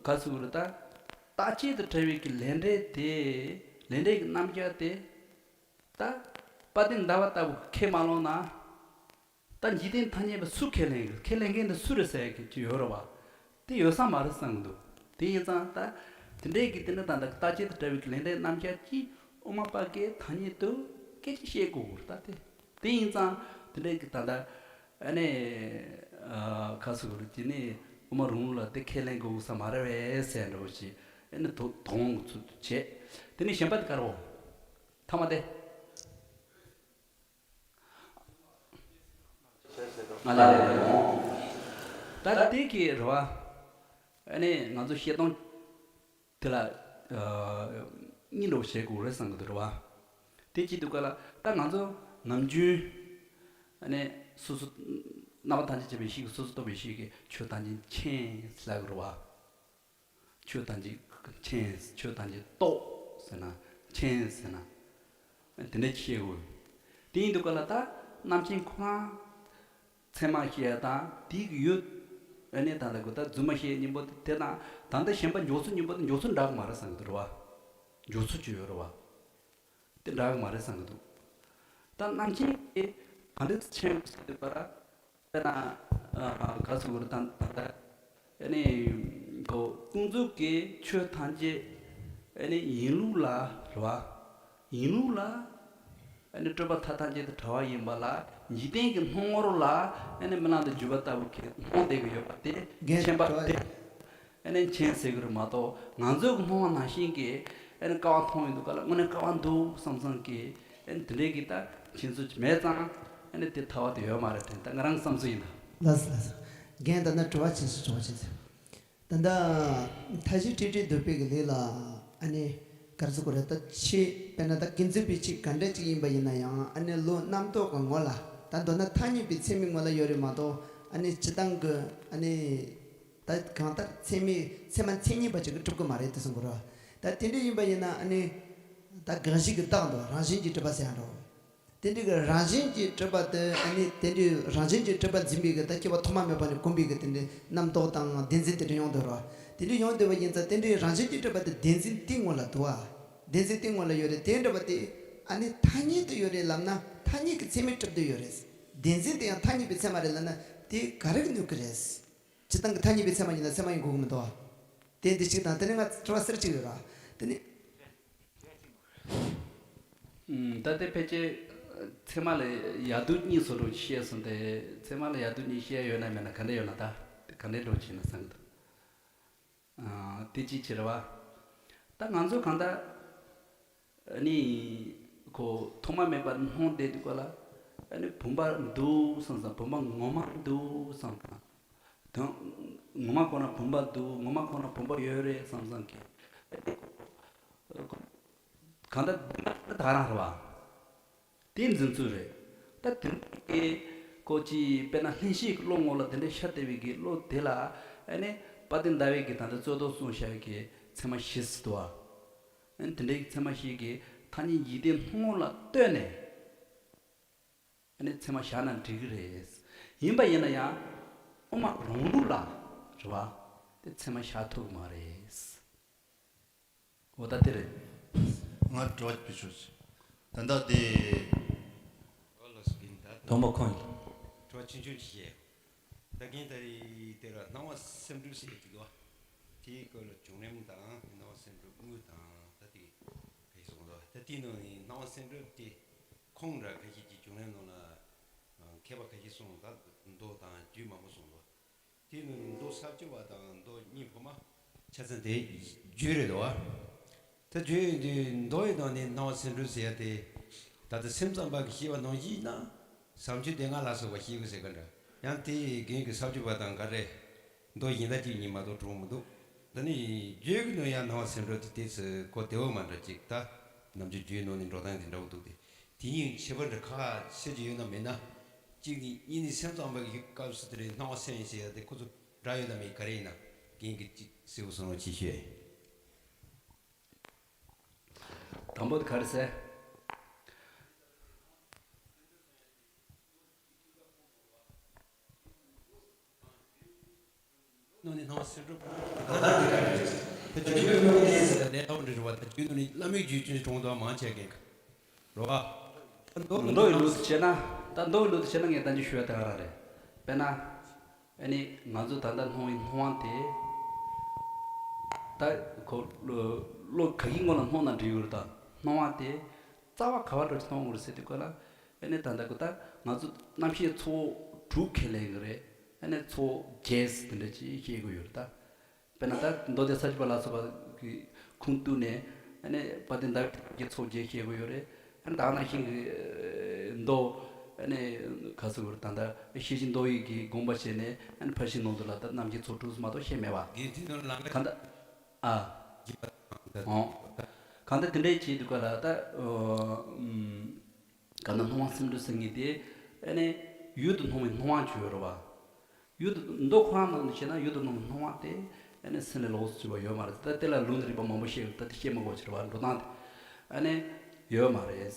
ག་ཟེར་དགོས་རེད། ད་རྟག་ཆད་དང་བྲལ་བའི་གི་ལས་འབྲས་དེ། ལས་འབྲས་ཀྱི་རྣམ་གཞག་དེ། ད་དཔལ་ལྡན་ཟླ་བ་ལྟ་བུ་ཁས་མ་བླངས་ན། ད་འཇིག་རྟེན་ཐ་སྙད་པ་སུ་ཁས་ལེན་གི། ཁས་ལེན་མཁན་དེ་སུ་རེད་ཟེར་གི་ཅིག་ཡོད་རེད་བ། དེ་ཡོད་ས་མ་རེད་བསམ་གི་འདུག་དེ་ཡིན་ཙང་ད་དེ་འདྲའི་གི་དེ་ནི་ད་ལྟ་རྟག་ཆད་དང་བྲལ་བའི་གི་ལས་འབྲས་རྣམ་གཞག་ཅིག་དབུ་མ་པ་གིས་ཐ་སྙད་དུ་སྐད་ཆ་བཤད་དགོས་གི་རེད། ད་དེ་དེ་ཡིན་ཙང་དེ་འདྲའི་གི་ད་ལྟ་ཨ་ནི་ཨ་ག་ཟེར་དགོས་རེད། དེ་ནི་དབུ་མ་རང་ལུགས་ལ་དེ་ཁས་ལེན་དགོས་ས་མ་རེད་པས་ཟེར་འདྲ་བོ་ཞིག་ཨ་ནི་དོ་དོ་དགོངས་ཚུལ་དུ་བྱས། དེ་ནི་གཞན་པ་དེ་ག་རེ་བ། ཐ་མ་དེ། ང་ལ་ལས་ལ་ཡོང་། ད་དེ་གི་རེད་བ། ཨ་ནི་ང་ཚོ་བཤད་སྟངས་དེ་ལ་ཨ་གཉིས་འདྲ་བོ་བྱེད་དགོས་རེད་བསམ་གི་འདུག་རེད་བ། དེ་ཅི་འདུག་ག་ལ། ད་ང་ཚོ་ནམ་རྒྱུན་ཨ་ནི་སོ་སོ་རྣམ་པ་ཐམས་ཅད་མཁྱེན་པའི་ཡེ་ཤེས་ཀྱིས་སོ་སོ་རྟོགས་པའི་ཡེ་ཤེས་ཀྱིས་ཆོས་ཐམས་ཅད་མཁྱེན་ཟེར་ལབ་གི་རེད་བ། ཆོས་ཐམས་ཅད་མཁྱེན། ཆོས་ཐམས་ཅད་རྟོགས་ཟེར་ན། མཁྱེན་ཟེར་ན། དེ་འདྲ་བཤད་དགོས། དེ་ཡིན་དུས་ག་ལ་ད་རྣམ་མཁྱེན་ཁོ་རང་ཚད་མ་བཤད་ཡ་དང་དེའི་གི་ཡུལ། ཨ་ནི་ད་ལྟ་གོ་ད་རྫུན་མ་བཤད་སྙིང་པོ་དེ་དང་ད་ལྟ་གཞན་པ་འཇོག་ཚུལ་སྙིང་པོ་དེ་འཇོག་ཚུལ་འདྲ་གི་མ་རེད་བསམ་གི་འདུག་རེད་བ། འཇོག་ཚུལ་ཅིག་ཡོད་རེད་བ། དེ་འདྲ་གི་མ་རེད་བསམ་གི་འདུག་ད་རྣམ་མཁྱེན་གྱིས་ག་འདྲ་མཁྱེན་དགོས་ཟེར་དུས་པ་ར། དཔེར་ན་ཨ་ག་ཟེར་དགོས་རེད། ད་ད་ལྟ་ཨ་ནི་གོ་ཀུན་རྫོབ་ཀྱི་ཆོས་ཐམས་ཅད་ཨ་ནི་ཡིན་ལུགས་ལ་རེད་བ། ཡིན་ལུགས་ལ་ཨ་ནི་སྤྲོས་པ་མཐའ་ཐམས་ཅད་དང་བྲལ་བ་ཡིན་པ་ལ་འཇིག་རྟེན་གྱི་སྣང་ངོར་ལ་ཨ་ནི་རྨི་ལམ་དུ་གྱུར་པ་ལྟ་བུ་གི་སྣང་བསྡད་ཀྱི་ཡོད་པ་དེ་རྒན་མཁྱེན་པ་དེ། ཨ་ནི་མཁྱེན་ཟེར་གི་རེད་མ་གཏོགས། ང་ཚོའི་གི་སྣང་བ་ནང་བཞིན་གྱི་ཨ་ནི་ཀ་བ་མཐོང་ཡོང་དུས་ག་ལ་དངོས་གནས་ཀ་བ་འདུག་བསམ་བསམ་གྱི་ཨ་ནི་དེ་འདྲའི་གི་ད་མཁྱེན་ཚུལ་ཅིག་མེད་ཙང་ཨ་ནི་དེ་ཐལ་བ་དེ་ཡོད་མ་རེད་དྲན། ད་ང་རང་བསམ་ཚུལ་ཡིན་ད། ལགས་སོ་ལགས་སོ། རྒན་ད་ནི་དྲི་བ་ཅིག་ཞུ་ཆོག་ཅིག་ཟེར། ད་ལྟ་མཐའ་བཞི་ཁྲིག་ཁྲི་འདོད་པའི་གི་ལས་ལ་ཨ་ནི་ག་རེ་ཟེར་དགོས་རེད། ད་ཆེས་དཔེར་ན་ད་ཀུན་རྫོབ་པའི་ཆོས་ག་འདྲ་ཅིག་ཡིན་པ་ཡིན་ན་ཡང་ཨ་ནི་བློ་རྣམ་རྟོག་གི་ངོ་ལ་ད་མདོར་ན་ཐ་སྙད་པའི་ཚད་མའི་ངོ་ལ་ཡོད་རེད་མ་གཏོགས། ཨ་ནི་སྤྱིར་བཏང་གི་ཨ་ནི། ད་གང་ལྟར་ཚད་མའི་ཚད་མ་མཚན་ཉིད་པ་ཅིག་གིས་གྲུབ་ཀྱི་མ་རེད་དེ་གསུང་གི་རེད་བ། ད་དེ་འདྲ་ཡིན་པ་ཡིན་ན་ཨ་ནི་ད་དགག་གཞི་གི་རྟགས་འདུག་རང་བཞིན་གྱིས་གྲུབ་པ་ཟེར་ཡ་འགྲོ། དེ་འདྲའི་གི་རང་བཞིན་གྱིས་གྲུབ་པ་དེ། ཨ་ནི་དེ་འདྲའི་རང་བཞིན་གྱིས་གྲུབ་པ་འཛིན་པའི་གི་ད་སྐྱེ་བ་ཐོག་མ་མེད་པ་ནས་གོམས་པའི་གི་དེ་འདྲའི་རྣམ་རྟོག་དང་བདེན་འཛིན་དེ་འདྲ་ཡོང་འདུག་ར། དེ་འདྲའི་ཡོང་འདུག་པ་ཡིན་ཙང་། དེ་འདྲའི་རང་བཞིན་གྱིས་གྲུབ་པ་དེ་བདེན་འཛིན་དེའི་སྔོན་ལ་འདུག་བ། བདེན་འཛིན་དེའི་སྔོན་ལ་ཡོད་རེད། དེ་འདྲ་བ་དེ་ཨ་ནི་ཐ་སྙད་དུ་ཡོད་རེད་ལབ་ན། ཐ་སྙད་ཀྱི་ཚད་མས་གྲུབ་བསྡད་ཡོད་རེད། བདེན་འཛིན་དེ་ཡང་ཐ་སྙད་པའི་ཚད་མ་རེད་ལབ་ན། དེ་ག་རེ་གི་ནུས་ཀྱི་རེད། སྤྱིར་བཏང་གི་ཐ་སྙད་པའི་ཚད་མ་ཡིན་ན་ཚད་མ་ཡིན་དགོས་ཀྱི་མི་འདུག་བ། དེ་འདི་གཅིག་དང་། དེ་ནས་ང་དྲི་བ་གསར་གཅིག་ཡོད་ར། དེ་ནི། ཨུམ། ད་ལྟའི་ཕལ་ཆེར་ཚད་མ་ལ་ཡག་སྡུག་གཉིས་སུ་འགྲོ་བཤད་སོང་སྟེ། ཚད་མ་ལ་ཡག་སྡུག་གཉིས་བཤད་ཡོད་ན་མེད་ན། ག་འདྲ་ཡོད་ན། ད་ག་འདྲ་འགྲོ་བྱེད་ན་བསམ་གི་འདུག་ཨ། དེ་གཅིག་བྱེད་ར་བ། ད་ང་ཚོ་གང་ལྟར་ཨ་ནི་ཁོ་ཐོག་མ་མེད་པར་སྣང་བསྡད་དུས་སྐབས་ལ། ཨ་ནི་བུམ་པ་འདུག་བསམ་བསམ། བུམ་པ་ངོ་མ་འདུག་བསམ་བསམ། དོན་ངོ་མ་ཁོ་ན་བུམ་པ་འདུག་ངོ་མ་ཁོ་ན་བུམ་པ་ཡོད་རེད་བསམ་བསམ་གི། གང་ལྟར་བདེན་པ་ད་ག་རང་རེད་བ། དེ་འཛིན་ཚུལ་རེད། ད་དེ་འདྲ་གི་ཁོ་ཅིག་དཔེར་ན་བློ་ཤེས་ཀྱི་བློ་ངོ་ལ་དེ་འདྲ་ཤར་བསྡད་པའི་གི་བློ་དེ་ལ། ཨ་ནི་དཔལ་ལྡན་ཟླ་བས་གི་ད་ལྟ་རྩོད་ཟློག་གསུངས་བཞག་གི་ཚད་མ་བཞི་ཟེར་འདུག་བ། ཨ་ནི་དེ་འདྲའི་ཚད་མ་བཞི་གི་ཐ་སྙད་འཇིག་རྟེན་སྣང་ངོ་ལ་ལྟོས་ནས། ཨ་ནི་ཚད་མ་བཞག་ན་འགྲིག་གི་རེད། ཡིན་པ་ཡིན་ན་ཡང་དབུ་མ་རང་ལུགས་ལ་རེད་བ། དེ་ཚད་མ་བཞག་ཐུབ་ཀྱི་མ་རེད། འོ་ད་དེ་རེད། ང་དྲི་བ་ཅིག་ཞུ། ད་ལྟ་དེ། ཨོ་ལགས་སོ། རྒན་ད་དོན་པོ་ཁོང་ཡིན། དྲི་བ་ཆུང་ཆུང་ཅིག་བཤད། ད་རྒན་ད་རེས་དེ་ལ་སྣང་བ་སེམས་སྒྲུབ་ཟེར་གྱི་འདུག་བ། དེའི་སྐོར་ལ་བྱུང་རིམ་དང་། སྣང་བ་སེམས་སྒྲུབ་དངོས་དང་། ད་དེ་ག་ཞིག་གསུངས་འདུག་ད་དེའི་ནང་ནས་སྣང་བ་སེམས་སྒྲུབ་དེ་ཁུངས་འདྲ་ཁ་ཤས་ཀྱི་བྱུང་རིམ་ནང་ལ་མཁས་པ་ཁ་ཤས་གསུངས། ད་མདོ་དང་རྒྱུད་མང་པོ་གསུངས་འདུག་དེ་ནི་མདོ་ས་བཅུ་པ་དང་མདོ་སྙིང་ཕུ་མ། ཆ་ཚང་དེ་རྒྱུད་རེད་དོ། ད་རྒྱུད་དེ་མདོ་ཡི་ནང་ནས་སྣང་བ་སེམས་སྒྲུབ་ཟེར་ཡ་དེ། ད་ལྟ་སེམས་ཙམ་པ་གིས་བཤད་པ་ནང་བཞིན་ན། བྱམས་ཆོས་སྡེ་ལྔ་ལ་སོགས་པ་བཤད་དགོས་ཟེར་ག་འདྲ། ཡང་དེ་རྒན་གྱི་ས་བཅུ་པ་དང་ག་རེ། མདོ་གཞན་དག་ཅིག་ཉིད་མ་གཏོགས་གྲུབ་མི་འདུག་ད་ནི་རྒྱུད་ཀྱི་ནང་ཡང་སྣང་བ་སེམས་སྒྲུབ་དེ་དེ་ཚོ་གོ་བདེ་བོ་མ་འདྲ་ཅིག་ད་ནམ་རྒྱུན་རྒྱུད་ནང་ནས་འགྲོ་སྟངས་དེ་འདྲ་བོ་འདུག་སྟེ། དེ་གཉིས་ཁྱད་པར་འདྲ་ཁ་ཤས་ཅིག་ཡོད་ན་མེད་ན། གཅིག་ནི་གཉིས་ནི་སེམས་ཙམ་པ་གི་སྐབས་སུ་དེ་རེད། སྣང་བ་སེམས་ཟེར་ཡ་དེ་ཁོ་ཚོ་འདྲ་ཡོད་ན་མེད། ག་རེ་ཡིན་ན་རྒན་གྱིས་གཅིག་གསལ་བོ་གསུང་རོགས་གྱིས་ཞུ། དང་པོ་དེ་ག་རེ་ཟེར། ནང་ནས་སྣང་བ་སེམས་སྒྲུབ། ད་རྒྱུད་ཀྱི་ནང་ནས་ཟེར་ནས་ལྟ་བུ་འདྲ་རེད་བ། ད་རྒྱུད་ནང་ནས་བླ་མེད་རྒྱུད་ཀྱི་གྲོང་དུ་མང་ཆེ་གེ་རེད་བ། མདོ་ཡི་ལུགས་སུ་བྱས་ན། ད་མདོ་ཡི་ལུགས་སུ་བྱས་ན་ངས་ད་ཅི་ཞུ་བ་དེ་ག་རང་རེད། དཔེར་ན། ཨ་ནི་ང་ཚོ་ད་ལྟ་སྣང་བའི་སྣང་བ་དེ། ད་ཁོ་བློ་ག་གི་ངོ་ལ་སྣང་ན་འགྲིག་ཡོད་རེད། ད་སྣང་བ་དེ་རྩ་བ་ག་བ་འགྲོ་ཅི་སྣང་བ་རེད་ཟེར་དུས་སྐབས་ལ། ཨ་ནི་ད་ལྟ་ཁོ་ད་ང་ཚོ་རྣམ་ཤེས་ཚོགས་དྲུག་ཁས་ལེན་གྱི་རེད། ཨ་ནི་ཚོགས་བརྒྱད་དེ་འདྲ་ཅིག་བཤད་དགོས་ཡོད་རེད་ད། དཔེར་ན་ད་མདོ་སྡེ་ས་བཅུ་པ་ལ་སོགས་པ་གི་ཁུངས་གཏུགས་ནས། ཨ་ནི་དཔལ་ལྡན་ཟླ་བའི་ཐེག་པའི་ཚོགས་བརྒྱད་བཤད་དགོས་ཡོད་རེད། ཨ་ནི་ད་ག་ནང་བཞིན་གྱི་མདོ། ཨ་ནི་ག་ཟེར་དགོས་རེད། ད་ལྟ་ཤེར་ཕྱིན་མདོ་ཡི་གི་དགོངས་པ་བཞེས་ནས། ཨ་ནི་ཕར་ཕྱིན་ནང་དུ་ལ་ད་རྣམ་མཁྱེན་ཚོགས་དྲུག་མ་གཏོགས་བཤད་མེད་པ། དགེ་འདུན་ལ་གང་ལྟར། ཨ། ཨོ། གང་ལྟར་དེ་འདྲའི་བྱེད་དུས་སྐབས་ལ་ད། ཨོ། ཨུམ། གང་ལྟར་སྣང་བ་སེམས་སྒྲུབ་ཟེར་མཁན་དེ། ཨ་ནི་ཡུལ་དུ་སྣང་བའི་སྣང་བ་ཅིག་ཡོད་རེད་བ། ཡུལ་དུ་མདོ་ཁོ་རང་ནང་དུ་བྱས་ན་ཡུལ་དུ་སྣང་བའི་སྣང་བ་དེ། ཨ་ནི་སེམས་ལས་ལོགས་སུ་གྱུར་པ་ཡོད་མ་རེད། ད་དེ་ལ་ལུང་རིགས་པ་མང་པོ་བཤད་ཡོད། ད་དེ་བཤད་མི་དགོས་ཕྱིར་བ། འགྲོ་སྟངས་དེ་ཨ་ནི་ཡོད་མ་རེད། རེད་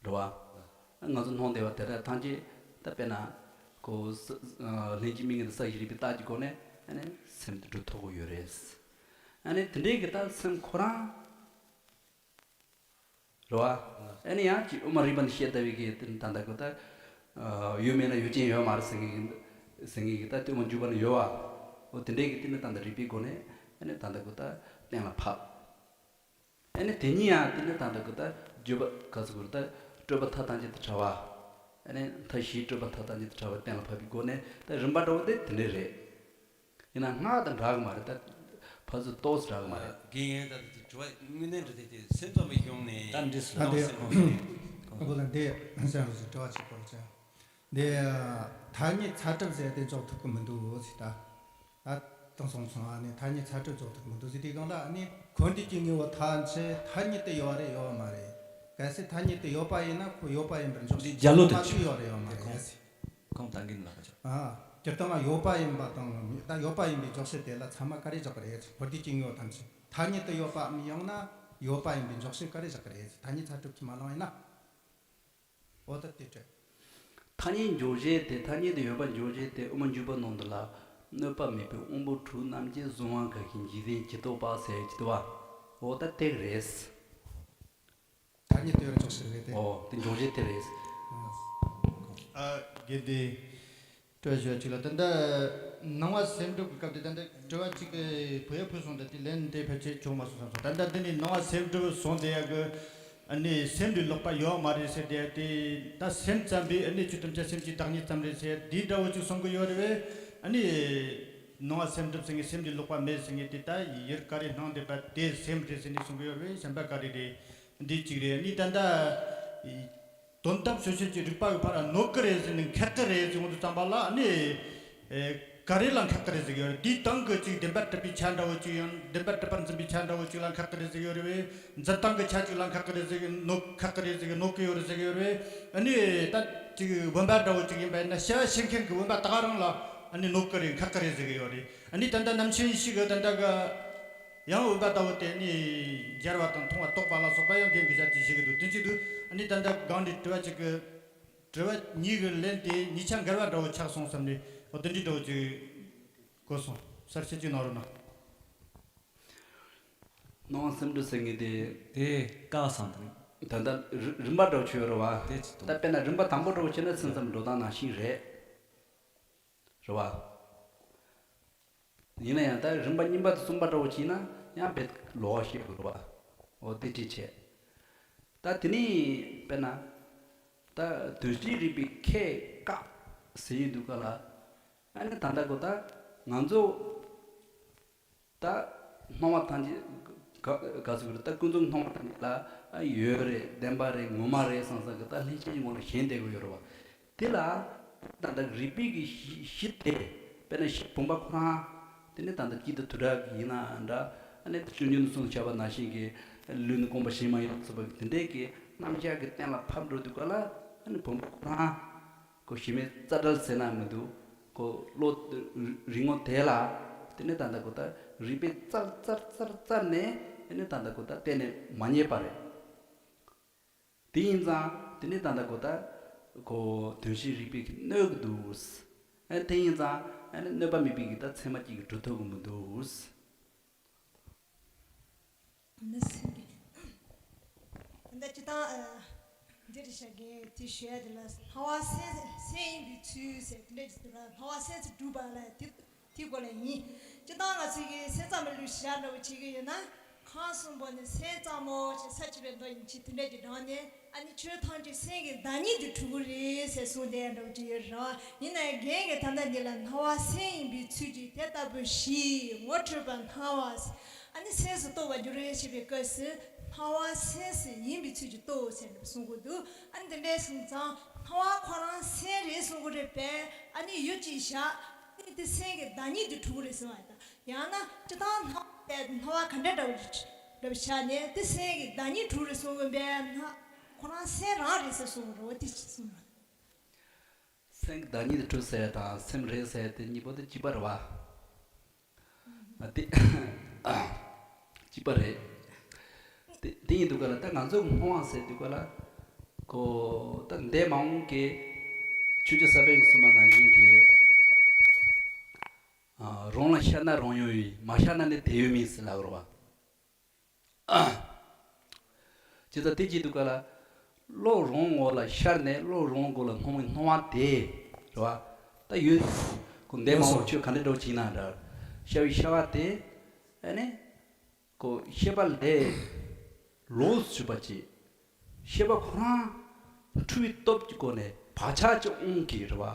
བ། ང་ཚོ་སྣང་བསྡད་པ་དེ་དག་ཐམས་ཅད་ད་དཔེར་ན་ཁོ་ས་ལྷན་ཅིག་དམིགས་ངེས་དང་ས་བཞི་རིག་པའི་རྟགས་ཀྱི་སྒོ་ནས་ཨ་ནི་སེམས་དེ་སྒྲུབ་ཐུབ་ཀྱི་ཡོད་རེད། ཨ་ནི་དེ་འདྲའི་གི་ད་སེམས་ཁོ་རང་། རེད་བ། ཨ་ནི་ཡང་ཅིག་དབུ་མ་རིག་པ་ནས་བཤད་ལྟ་བུའི་གི་དེ་ནི་ད་ལྟ་ཁོ་ད། ཡུལ་མེད་ན་ཡུལ་ཅན་ཡོད་མ་རེད་ཟེར་མཁན་གྱི། ཟེར་མཁན་གྱི་ད་དབུ་མ་འཇུག་པ་ནས་ཡོད་བ། འོ་དེ་འདྲའི་གི་དེ་ནི་ད་ལྟ་རིག་པའི་སྒོ་ནས་ཨ་ནི་ད་ལྟ་ཁོ་ད་གཏན་ལ་ཕབ། ཨ་ནི་དེ་ཉིད་ཡང་དེ་ནི་ད་ལྟ་ཁོ་ད་བརྗོད་པ་ག་ཟེར་དགོས་རེད། ད་སྤྲོས་པ་མཐའ་ཐམས་ཅད་དང་བྲལ་བ། ཨ་ནི་མཐའ་བཞིའི་སྤྲོས་པ་མཐའ་ཐམས་ཅད་དང་བྲལ་བ་གཏན་ལ་ཕབ་པའི་སྒོ་ནས་ད་རིམ་པ་འདྲ་བོ་དེ་དེ་འདྲ་རེད། ཡིན་ན་སྔགས་དང་འདྲ་གི་མ་རེད། ད་ཕར་ཚུར་ཏོག་ཙམ་འདྲ་གི་མ་རེད། རྒན་ཡང་ད་དེ་དྲི་བ་དངོས་གནས་འདྲ་དེ་དེ་སེམས་ཙམ་པའི་གཞུང་ནས། ད་འདྲི་སོང་། ད་དེ་སེམས་ཙམ་པའི། ཁོང་ལ་འདི་སེམས་ཙམ་དྲི་བ་ཅིག་གོ་ཅེ། འདི་ཐ་སྙད་ཚད་གྲུབ་ཟེར་དེ་འཇོག་ཐུབ་ཀྱི་མི་འདུག་ཟེར་ད། ད་དང་སོང་སོང་ཨ་ནི་ཐ་སྙད་ཚད་གྲུབ་འཇོག་ཐུབ་ཀྱི་མི་འདུག་ཟེར་དུས་སྒང་ལ། ཨ་ནི་འཁོར་འདས་ཀྱི་དངོས་པོ་ཐམས་ཅད་ཐ་སྙད་དུ་ཡོད་རེད་ཡོད་མ་རེད། གལ་སྲིད་ཐ་སྙད་དུ་ཡོད་པ་ཡིན་ན་ཁོ་ཡོད་པ་ཡིན་པར་འཇོག་ཅིག་རྒྱ་ལོ་དེ་མ་ཚུད་ཡོད་རེད་ཡོད་མ་རེད་ཟེར། ཁོང་ད་གིན་ལ་ཁ་ཆོག་ཨ། སྤྱིར་བཏང་ལ་ཡོད་པ་ཡིན་པ་དང་། ད་ཡོད་པ་ཡིན་པའི་འཇོག་བྱེད་དེ་ལ་ཚད་མ་ག་རེ་བཞག་གི་རེད། འཁོར་འདས་ཀྱི་དངོས་པོ་ཐམས་ཅད་ཐ་སྙད་དུ་ཡོད་པའམ་ཡང་ན་ཡོད་པ་ཡིན་པའི་འཇོག་བྱེད་ག་རེ་བཞག་གི་རེད། ཐ་སྙད་ཚད་གྲུབ་ཀྱི་མ་ལངས་ཡིན་ན། འོ་ད་དེ་འདྲ། ཐ་སྙད་འཇོག་བྱེད་དེ། ཐ་སྙད་དུ་ཡོད་པ་འཇོག་བྱེད་དེ། དབུ་མ་འཇུག་པ་ནང་དུ་ལ། གནོད་པ་མེད་པའི་དབང་པོ་དྲུག་རྣམས་ཀྱིས་གཟུང་བ་འགའ་ཞིག་འཇིག་རྟེན་ཇི་ལྟ་བ་ཟེར་གྱི་འདུག་བ། འོ་ད་དེ་རེད། ཐ་སྙད་དུ་ཡོད་ཅོག་ཞིག་རེད་དེ། འོ་དེ་འཇོག་བྱེད་དེ་རེད། ཨ། དགེ་འདུན། དྲི་བ་ཞུ་བ་གཅིག་ལ། ད་ལྟ་ནང་པ་སེམས་སྒྲུབ་ཀྱི་སྐབས་དེ། ད་ལྟ་དྲི་བ་གཅིག་གི་བུ་ཡ་ཕུལ་སོང་། ད་དེ་ལན་དེ་ཕལ་ཆེར་བྱུང་མ་སོང་བསམ་སོང་། ད་ལྟ་འདི་ནི་ནང་པ་སེམས་སྒྲུབ་སོང་དེ་ཡ་གི། ཨ་ནི་སེམས་ལས་ལོག་པ་ཡོད་མ་རེད་ཟེར་དེ་ཡ་དེ། ད་སེམས་ཙམ་པས་ཨ་ནི་ཆོས་ཐམས་ཅད་སེམས་ཀྱི་བདག་ཉིད་ཙམ་རེད་ཟེར་དེ་འདྲ་བོ་ཅིག་གསུང་གི་ཡོད་རེད་བས། ཨ་ནི་ནང་པ་སེམས་སྒྲུབ་ཟེར་མཁན་སེམས་ལས་ལོག་པ་མེད་ཟེར་མཁན་དེ། ད་ཡུལ་ག་རེ་སྣང་བསྡད་པ་དེ་སེམས་རེད་ཟེར་ནས་གསུང་གི་ཡོད་རེད་བས། གཞན་པ་ག་རེ་རེད། འདི་གཅིག་རེད། ཨ་ནི་ད་ལྟ་དོན་དམ་ཕྱོགས་ཆོས་ཀྱི་རིགས་པ་གི་ཕར་ལ་ནོར་གི་རེད་ཟེར་ནས་འཁྱེར་གི་རེད་ཟེར་འོང་དུས་ཙམ་པ་ལ། ཨ་ནི་ཨེ། ག་རེ་ལ་འཁྱེར་གི་རེད་ཟེར་གི་ཡོད་རེད། དེའི་སྟེང་གི་ཅིག་བདེན་པར་གྲུབ་པའི་ཆ་འདྲ་བོ་ཅིག་ཡང་བདེན་པར་གྲུབ་པར་འཛིན་པའི་ཆ་འདྲ་བོ་ཅིག་ལ་འཁྱེར་གི་རེད་ཟེར་གི་ཡོད་རེད་བས། འཛིན་སྟངས་ཀྱི་ཆ་ཅིག་ལ་འཁྱེར་གི་རེད་ཟེར་གི། ནོར་འཁྱེར་གི་རེད་ཟེར་གི། ནོར་གི་ཡོད་རེད་ཟེར་གི་ཡོད་རེད་བས། ཨ་ནི་ད་ཅིག་བུམ་པ་འདྲ་བོ་ཅིག་ཡིན་པ་ཡིན་ན། བྱ་བ་བྱེད་མཁན་གྱི་བུམ་པ་དེ་ག་རང་ལ་ཨ་ནི་ནོར་གི་རེད། འཁྱེར་གི་རེད་ཟེར་གི་ཡོད་རེད། ཨ་ནི་ད་ལྟ་རྣམ་མཁྱེན་ཡེ་ཤེས་ཀྱི་ད་ལྟ་གི། ཡང་བུམ་པ་ལྟ་བུ་དེ་ནི་སྦྱར་བ་དང་མཐོང་བ་རྟོགས་པ་ལ་སོགས་པ་ཡང་རྒན་གྱིས་སྦྱར་གྱི་བྱེད་ཀྱི་འདུག་དེ་གཅིག་ཏུ། ཨ་ནི་ད་ལྟ་སྒང་འདི་དྲི་བ་གཅིག་གི། དྲི་བ་གཉིས་ཀྱི་ལན་དེ་གཉིས་ཆ་འགལ་བ་འདྲ་བོ་ཆགས་སོང་བསམ་ནས། འོ་དེ་འདྲའི་འདྲ་བོ་ཅིག་གོ་སོང་། གསལ་བཤད་ཅིག་གནང་རོགས་གནང་། སྣང་བ་སེམས་སྒྲུབ་ཟེར་མཁན་དེ། དེ་བཀག་སོང་དང་། ད་ལྟ་རི་རིམ་པ་འདྲ་བོ་ཆགས་ཡོད་རེད་བ། དེ་ཅི་ད་དཔེར་ན་རིམ་པ་དང་པོ་འདྲ་བོ་བྱས་ན་སེམས་ཙམ་འགྲོ་སྟངས་ནང་བཞིན་རེད། རེད་བ། ཡིན་ན་ཡང་ད་རིམ་པ་གཉིས་པ་དང་གསུམ་པ་འདྲ་བོ་བྱས་ན་ཡང་དཔེ་ལོགས་ཤིག་རེད་བ། འོ་དེ་འདྲ་བྱས། ད་དེ་ནས་དཔེར་ན། ད་དོན་སྤྱིའི་རིགས་པའི་ཁྱད་བཀག་ཟེར་ཡོང་དུས་སྐབས་ལ། ཨ་ནི་ད་ལྟ་གོ་ད་ང་ཚོ་ད་སྣང་བ་ཐམས་ཅད་ག་ག་ཟེར་དགོས་རེད། ད་ཀུན་རྫོབ་སྣང་བ་ཐམས་ཅད་ལ་ཡོད་རེད། བདེན་པ་རེད། ངོ་མ་རེད་བསམ་བསམ་གི་ད་ལྷན་སྐྱེས་ཀྱི་ངོ་ལ་ཞེན་བསྡད་དགོས་ཡོད་རེད་བ། དེ་ལ་ད་ལྟ་རིགས་པའི་གི་གཞི་གཞི་དེ། དཔེར་ན་གཞི་བུམ་པ་ཁོ་རང་། དེ་ནི་ད་ལྟ་སྐྱིད་དང་དུ་དྲག་གི་ཡིན་ན་འདྲ། ཨ་ནི་སྤྱོད་འཇུག་ནས་གསུངས་བཞག་པ་ནང་བཞིན་གྱི་ལུས་ནི་བསྒོམ་པ་གཞན་མ་ཡིན་ལ་སོགས་པ་དེ་འདྲའི་གི་རྣམ་གཞག་གི་སྟེང་ལ་ཕབ་འགྲོ་དུས་སྐབས་ལ། ཨ་ནི་བུམ་པ་ཁོ་རང་། ཁོ་གཞི་མེད་རྩ་བྲལ་ཟེར་ན་མི་འདུག་ཁོ་བློ་རིག་ངོ་དེ་ལ། དེ་ནི་ད་ལྟ་ཁོ་ད་རིགས་པས་རྩལ་རྩལ་རྩལ་རྩལ་ནས། དེ་ནི་ད་ལྟ་ཁོ་ད་གཏན་ནས་མ་རྙེད་པ་རེད། དེ་ཡིན་ཙང་དེ་ནི་ད་ལྟ་ཁོ་ད་ཁོ་དོན་སྤྱིའི་རིགས་པས་གནོད་ཀྱི་འདུག་ཨ་དེ་ཡིན་ཙང་ཨ་ནི་གནོད་པ་མེད་པའི་གི་ད་ཚད་མ་གཅིག་གིས་གྲུབ་ཐུབ་ཀྱི་མི་འདུག་མི་སྲིད་པས། ད་ལྟ་སྤྱིར་བཏང་ཨ། འདིར་བཞག་གི་དེ་ཞུ་ཡ་དེ་ལ། སྣང་བ་སེམས་སེམས་ཡིན་པའི་ཚུལ་ཟེར་དེ་འདྲ་ཅིག་འདུག་ར། སྣང་བ་སེམས་སུ་གྲུབ་པ་ལ་དེ་དེའི་སྐོར་ལ་ཡིན། སྤྱིར་བཏང་ང་ཚོས་ཀྱི་སེམས་ཙམ་པའི་ལུགས་བཞག་འདྲ་བོ་བྱེད་ཀྱི་ཡོད་ན། ཁམས་གསུམ་པོ་ནི་སེམས་ཙམ་མོ་ཞེས་ས་བཅུ་པའི་མདོ་ཡིན་གྱི་དེ་འདྲ་ཅིག་དྲངས་ནས། ཨ་ནི་ཆོས་ཐམས་ཅད་སེམས་ཀྱི་བདག་ཉིད་དུ་གྲུབ་ཀྱི་རེད་ཟེར་གསུངས་བསྡད་འདྲ་བོ་ཅིག་ཡོད་རེད། ཡིན་ནའི་རྒན་གྱིས་ད་ལྟ་འདི་ལ་སྣང་བ་སེམས་ཡིན་པའི་ཚུལ་གྱིས་དེ་ལྟ་བུ་ཞིག་ངོ་འཕྲོད་པར་སྣང་བ། ཨ་ནི་སེམས་སུ་རྟོགས་པར་འགྱུར་ཞེས་པའི་སྐབས་སུ། སྣང་བ་སེམས་སུ་ཡིན་པའི་ཚུལ་གྱིས་རྟོགས་ཟེར་ནས་གསུང་གི་འདུག་ཨ་ནི་འདི་འདྲའི་གསུངས་ཙང་སྣང་བ་ཁོ་རང་སེམས་རེད་གསུང་གི་རེད་པས། ཨ་ནི་ཡུལ་གཅིག་བཞག་ཨ་ནི་དེ་སེམས་ཀྱི་བདག་ཉིད་དུ་གྲུབ་ཀྱི་རེད་གསུང་བ་དང་། ཡང་ན་སྤྱིར་བཏང་སྣང་བ་དེ་སྣང་བ་ག་འདྲ་འདྲ་བོ་ཞིག་འདྲ་བོ་བཞག་ནས་དེ་སེམས་ཀྱི་བདག་ཉིད་གྲུབ་རེད་གསུང་གི་པས་ན། ཁོ་རང་སེམས་རང་རེད་ཟེར་གསུང་གི་རེད། འོ་དེ་གསུང་རོགས། སེམས་ཀྱི་བདག་ཉིད་དུ་གྲུབ་ཟེར་དང་སེམས་རེད་ཟེར་དེ་གཉིས་པོ་དེ་གཅིག་པ་རེད་བ། ཨ་དེ་གཅིག་པ་རེད། དེ་དེ་ཡིན་དུས་སྐབས་ལ་ད་ང་ཚོ་སྣང་བ་ཟེར་དུས་སྐབས་ལ། ཁོ་ད་འདས་མ་འོངས་ཀྱི་ཆོས་རྗེ་ས་པཎ་གྱིས་གསུངས་པ་ནང་བཞིན་གྱི། ཨ། རང་ལ་ཤར་ན་རང་ཡོད་ཡིན། མ་ཤར་ན་ནི་དེ་ཡོད་མིན་ཟེར་ལབ་རེད་བ། ཇི་ལྟར་དེ་བྱེད་དུས་སྐབས་ལ། བློ་རང་ངོ་ལ་ཤར་ནས་བློ་རང་ངོ་ལ་སྣང་བའི་སྣང་བ་དེ་རེད་བ། ད་ཡོད། ཁོ་འདས་མ་འོངས་ཆོས་ག་འདྲ་འདྲ་བོ་ཅིག་ཡིན་ན་འདྲ། ཤར་བའི་ཤར་བ་དེ། ཨ་ནི། ཁོ་ཤེས་པ་ལས་ལོགས་སུ་གྱུར་པ་ཅིག་ཤེས་པ་ཁོ་རང་འཁྲུལ་བའི་སྟོབས་ཀྱི་སྒོ་ནས་བག་ཆགས་ཀྱི་དབང་གིས་རེད་བ།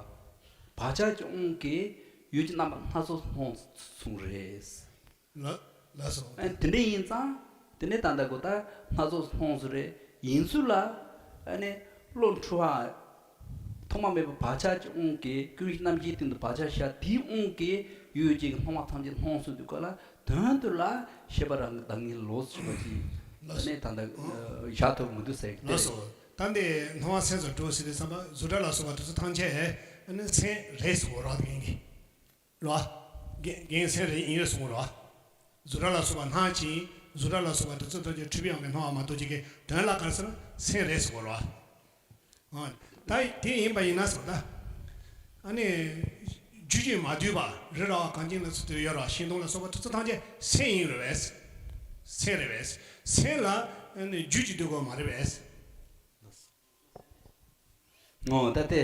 བག་ཆགས་ཀྱི་དབང་གིས་ཡུལ་གྱི་རྣམ་པ་སྣ་ཚོགས་སྣང་སོང་རེད། ལ་ལགས་སོ། ཨ་དེ་འདྲ་ཡིན་ཙང་དེ་ནས་ད་ལྟ་གོ་ད་སྣ་ཚོགས་སྣང་སོང་རེད། ཡིན་ཚུལ་ལ་ཨ་ནི་བློ་འཁྲུལ་བ། ཐོག་མ་མེད་པའི་བག་ཆགས་ཀྱི་དབང་གིས་ཀུན་གཞི་རྣམ་བཞིའི་སྟེང་དུ་བག་ཆགས་བཞག་དེའི་དབང་གིས་ཡུལ་ཅིག་གི་སྣང་བ་ཐམས་ཅད་སྣང་སོང་དུས་སྐབས་ལ་དོན་དུ་ལ་ཤེས་པ་རང་གི་བདག་ཉིད་ལོགས་སུ་གྱུར་པ་ཅིག་ལགས་སོ། ནས་ད་ལྟ་བཞག་ཐུབ་མི་འདུག་ཟེར་གི་ལགས་སོ། ད་འདི་སྣང་བ་སེམས་སུ་འགྲོ་ཟེར་དུས་ཙམ་པ་གཟུགས་སྒྲ་ལ་སོགས་པ་དེ་ཚོ་ཐམས་ཅད་ཨ་ནི་སེམས་རེད་ཟེར་གོ་རང་གི་ཡིན་གྱི། རོ། རྒན་རྒན་སེམས་རེད་ཡིན་རེད་གསུང་རོ། གཟུགས་སྒྲ་ལ་སོགས་པ་སྣང་ཅིང་གཟུགས་སྒྲ་ལ་སོགས་པ་དེ་ཚོ་ཐམས་ཅད་འཁྲུལ་པའི་དབང་གིས་སྣང་བ་མ་གཏོགས་ཅིག་གི་དོན་ལ་ག་རེ་ཟེར་ན་སེམས་རེད་གསུང་རོ། ཨ། ད་དེ་ཡིན་པ་ཡིན་ན་ཟེར་ད། ཨ་ནི། རྒྱུ་རྒྱུད་མ་འདུས་པ་རི་ར་བ་གངས་ཅན་ལ་སོགས་དུ་ཡོད་ར་ཤིང་སྡོང་ལ་སོགས་པ་དེ་ཚོ་ཐམས་ཅད་སེམས་ཡིན་རེད་པས། སེམས་རེད་པས། སེམས་ལ་ཨ་ནི་རྒྱུ་རྒྱུད་འདུས་དགོས་མ་རེད་པས། ངོ་ད་དེ།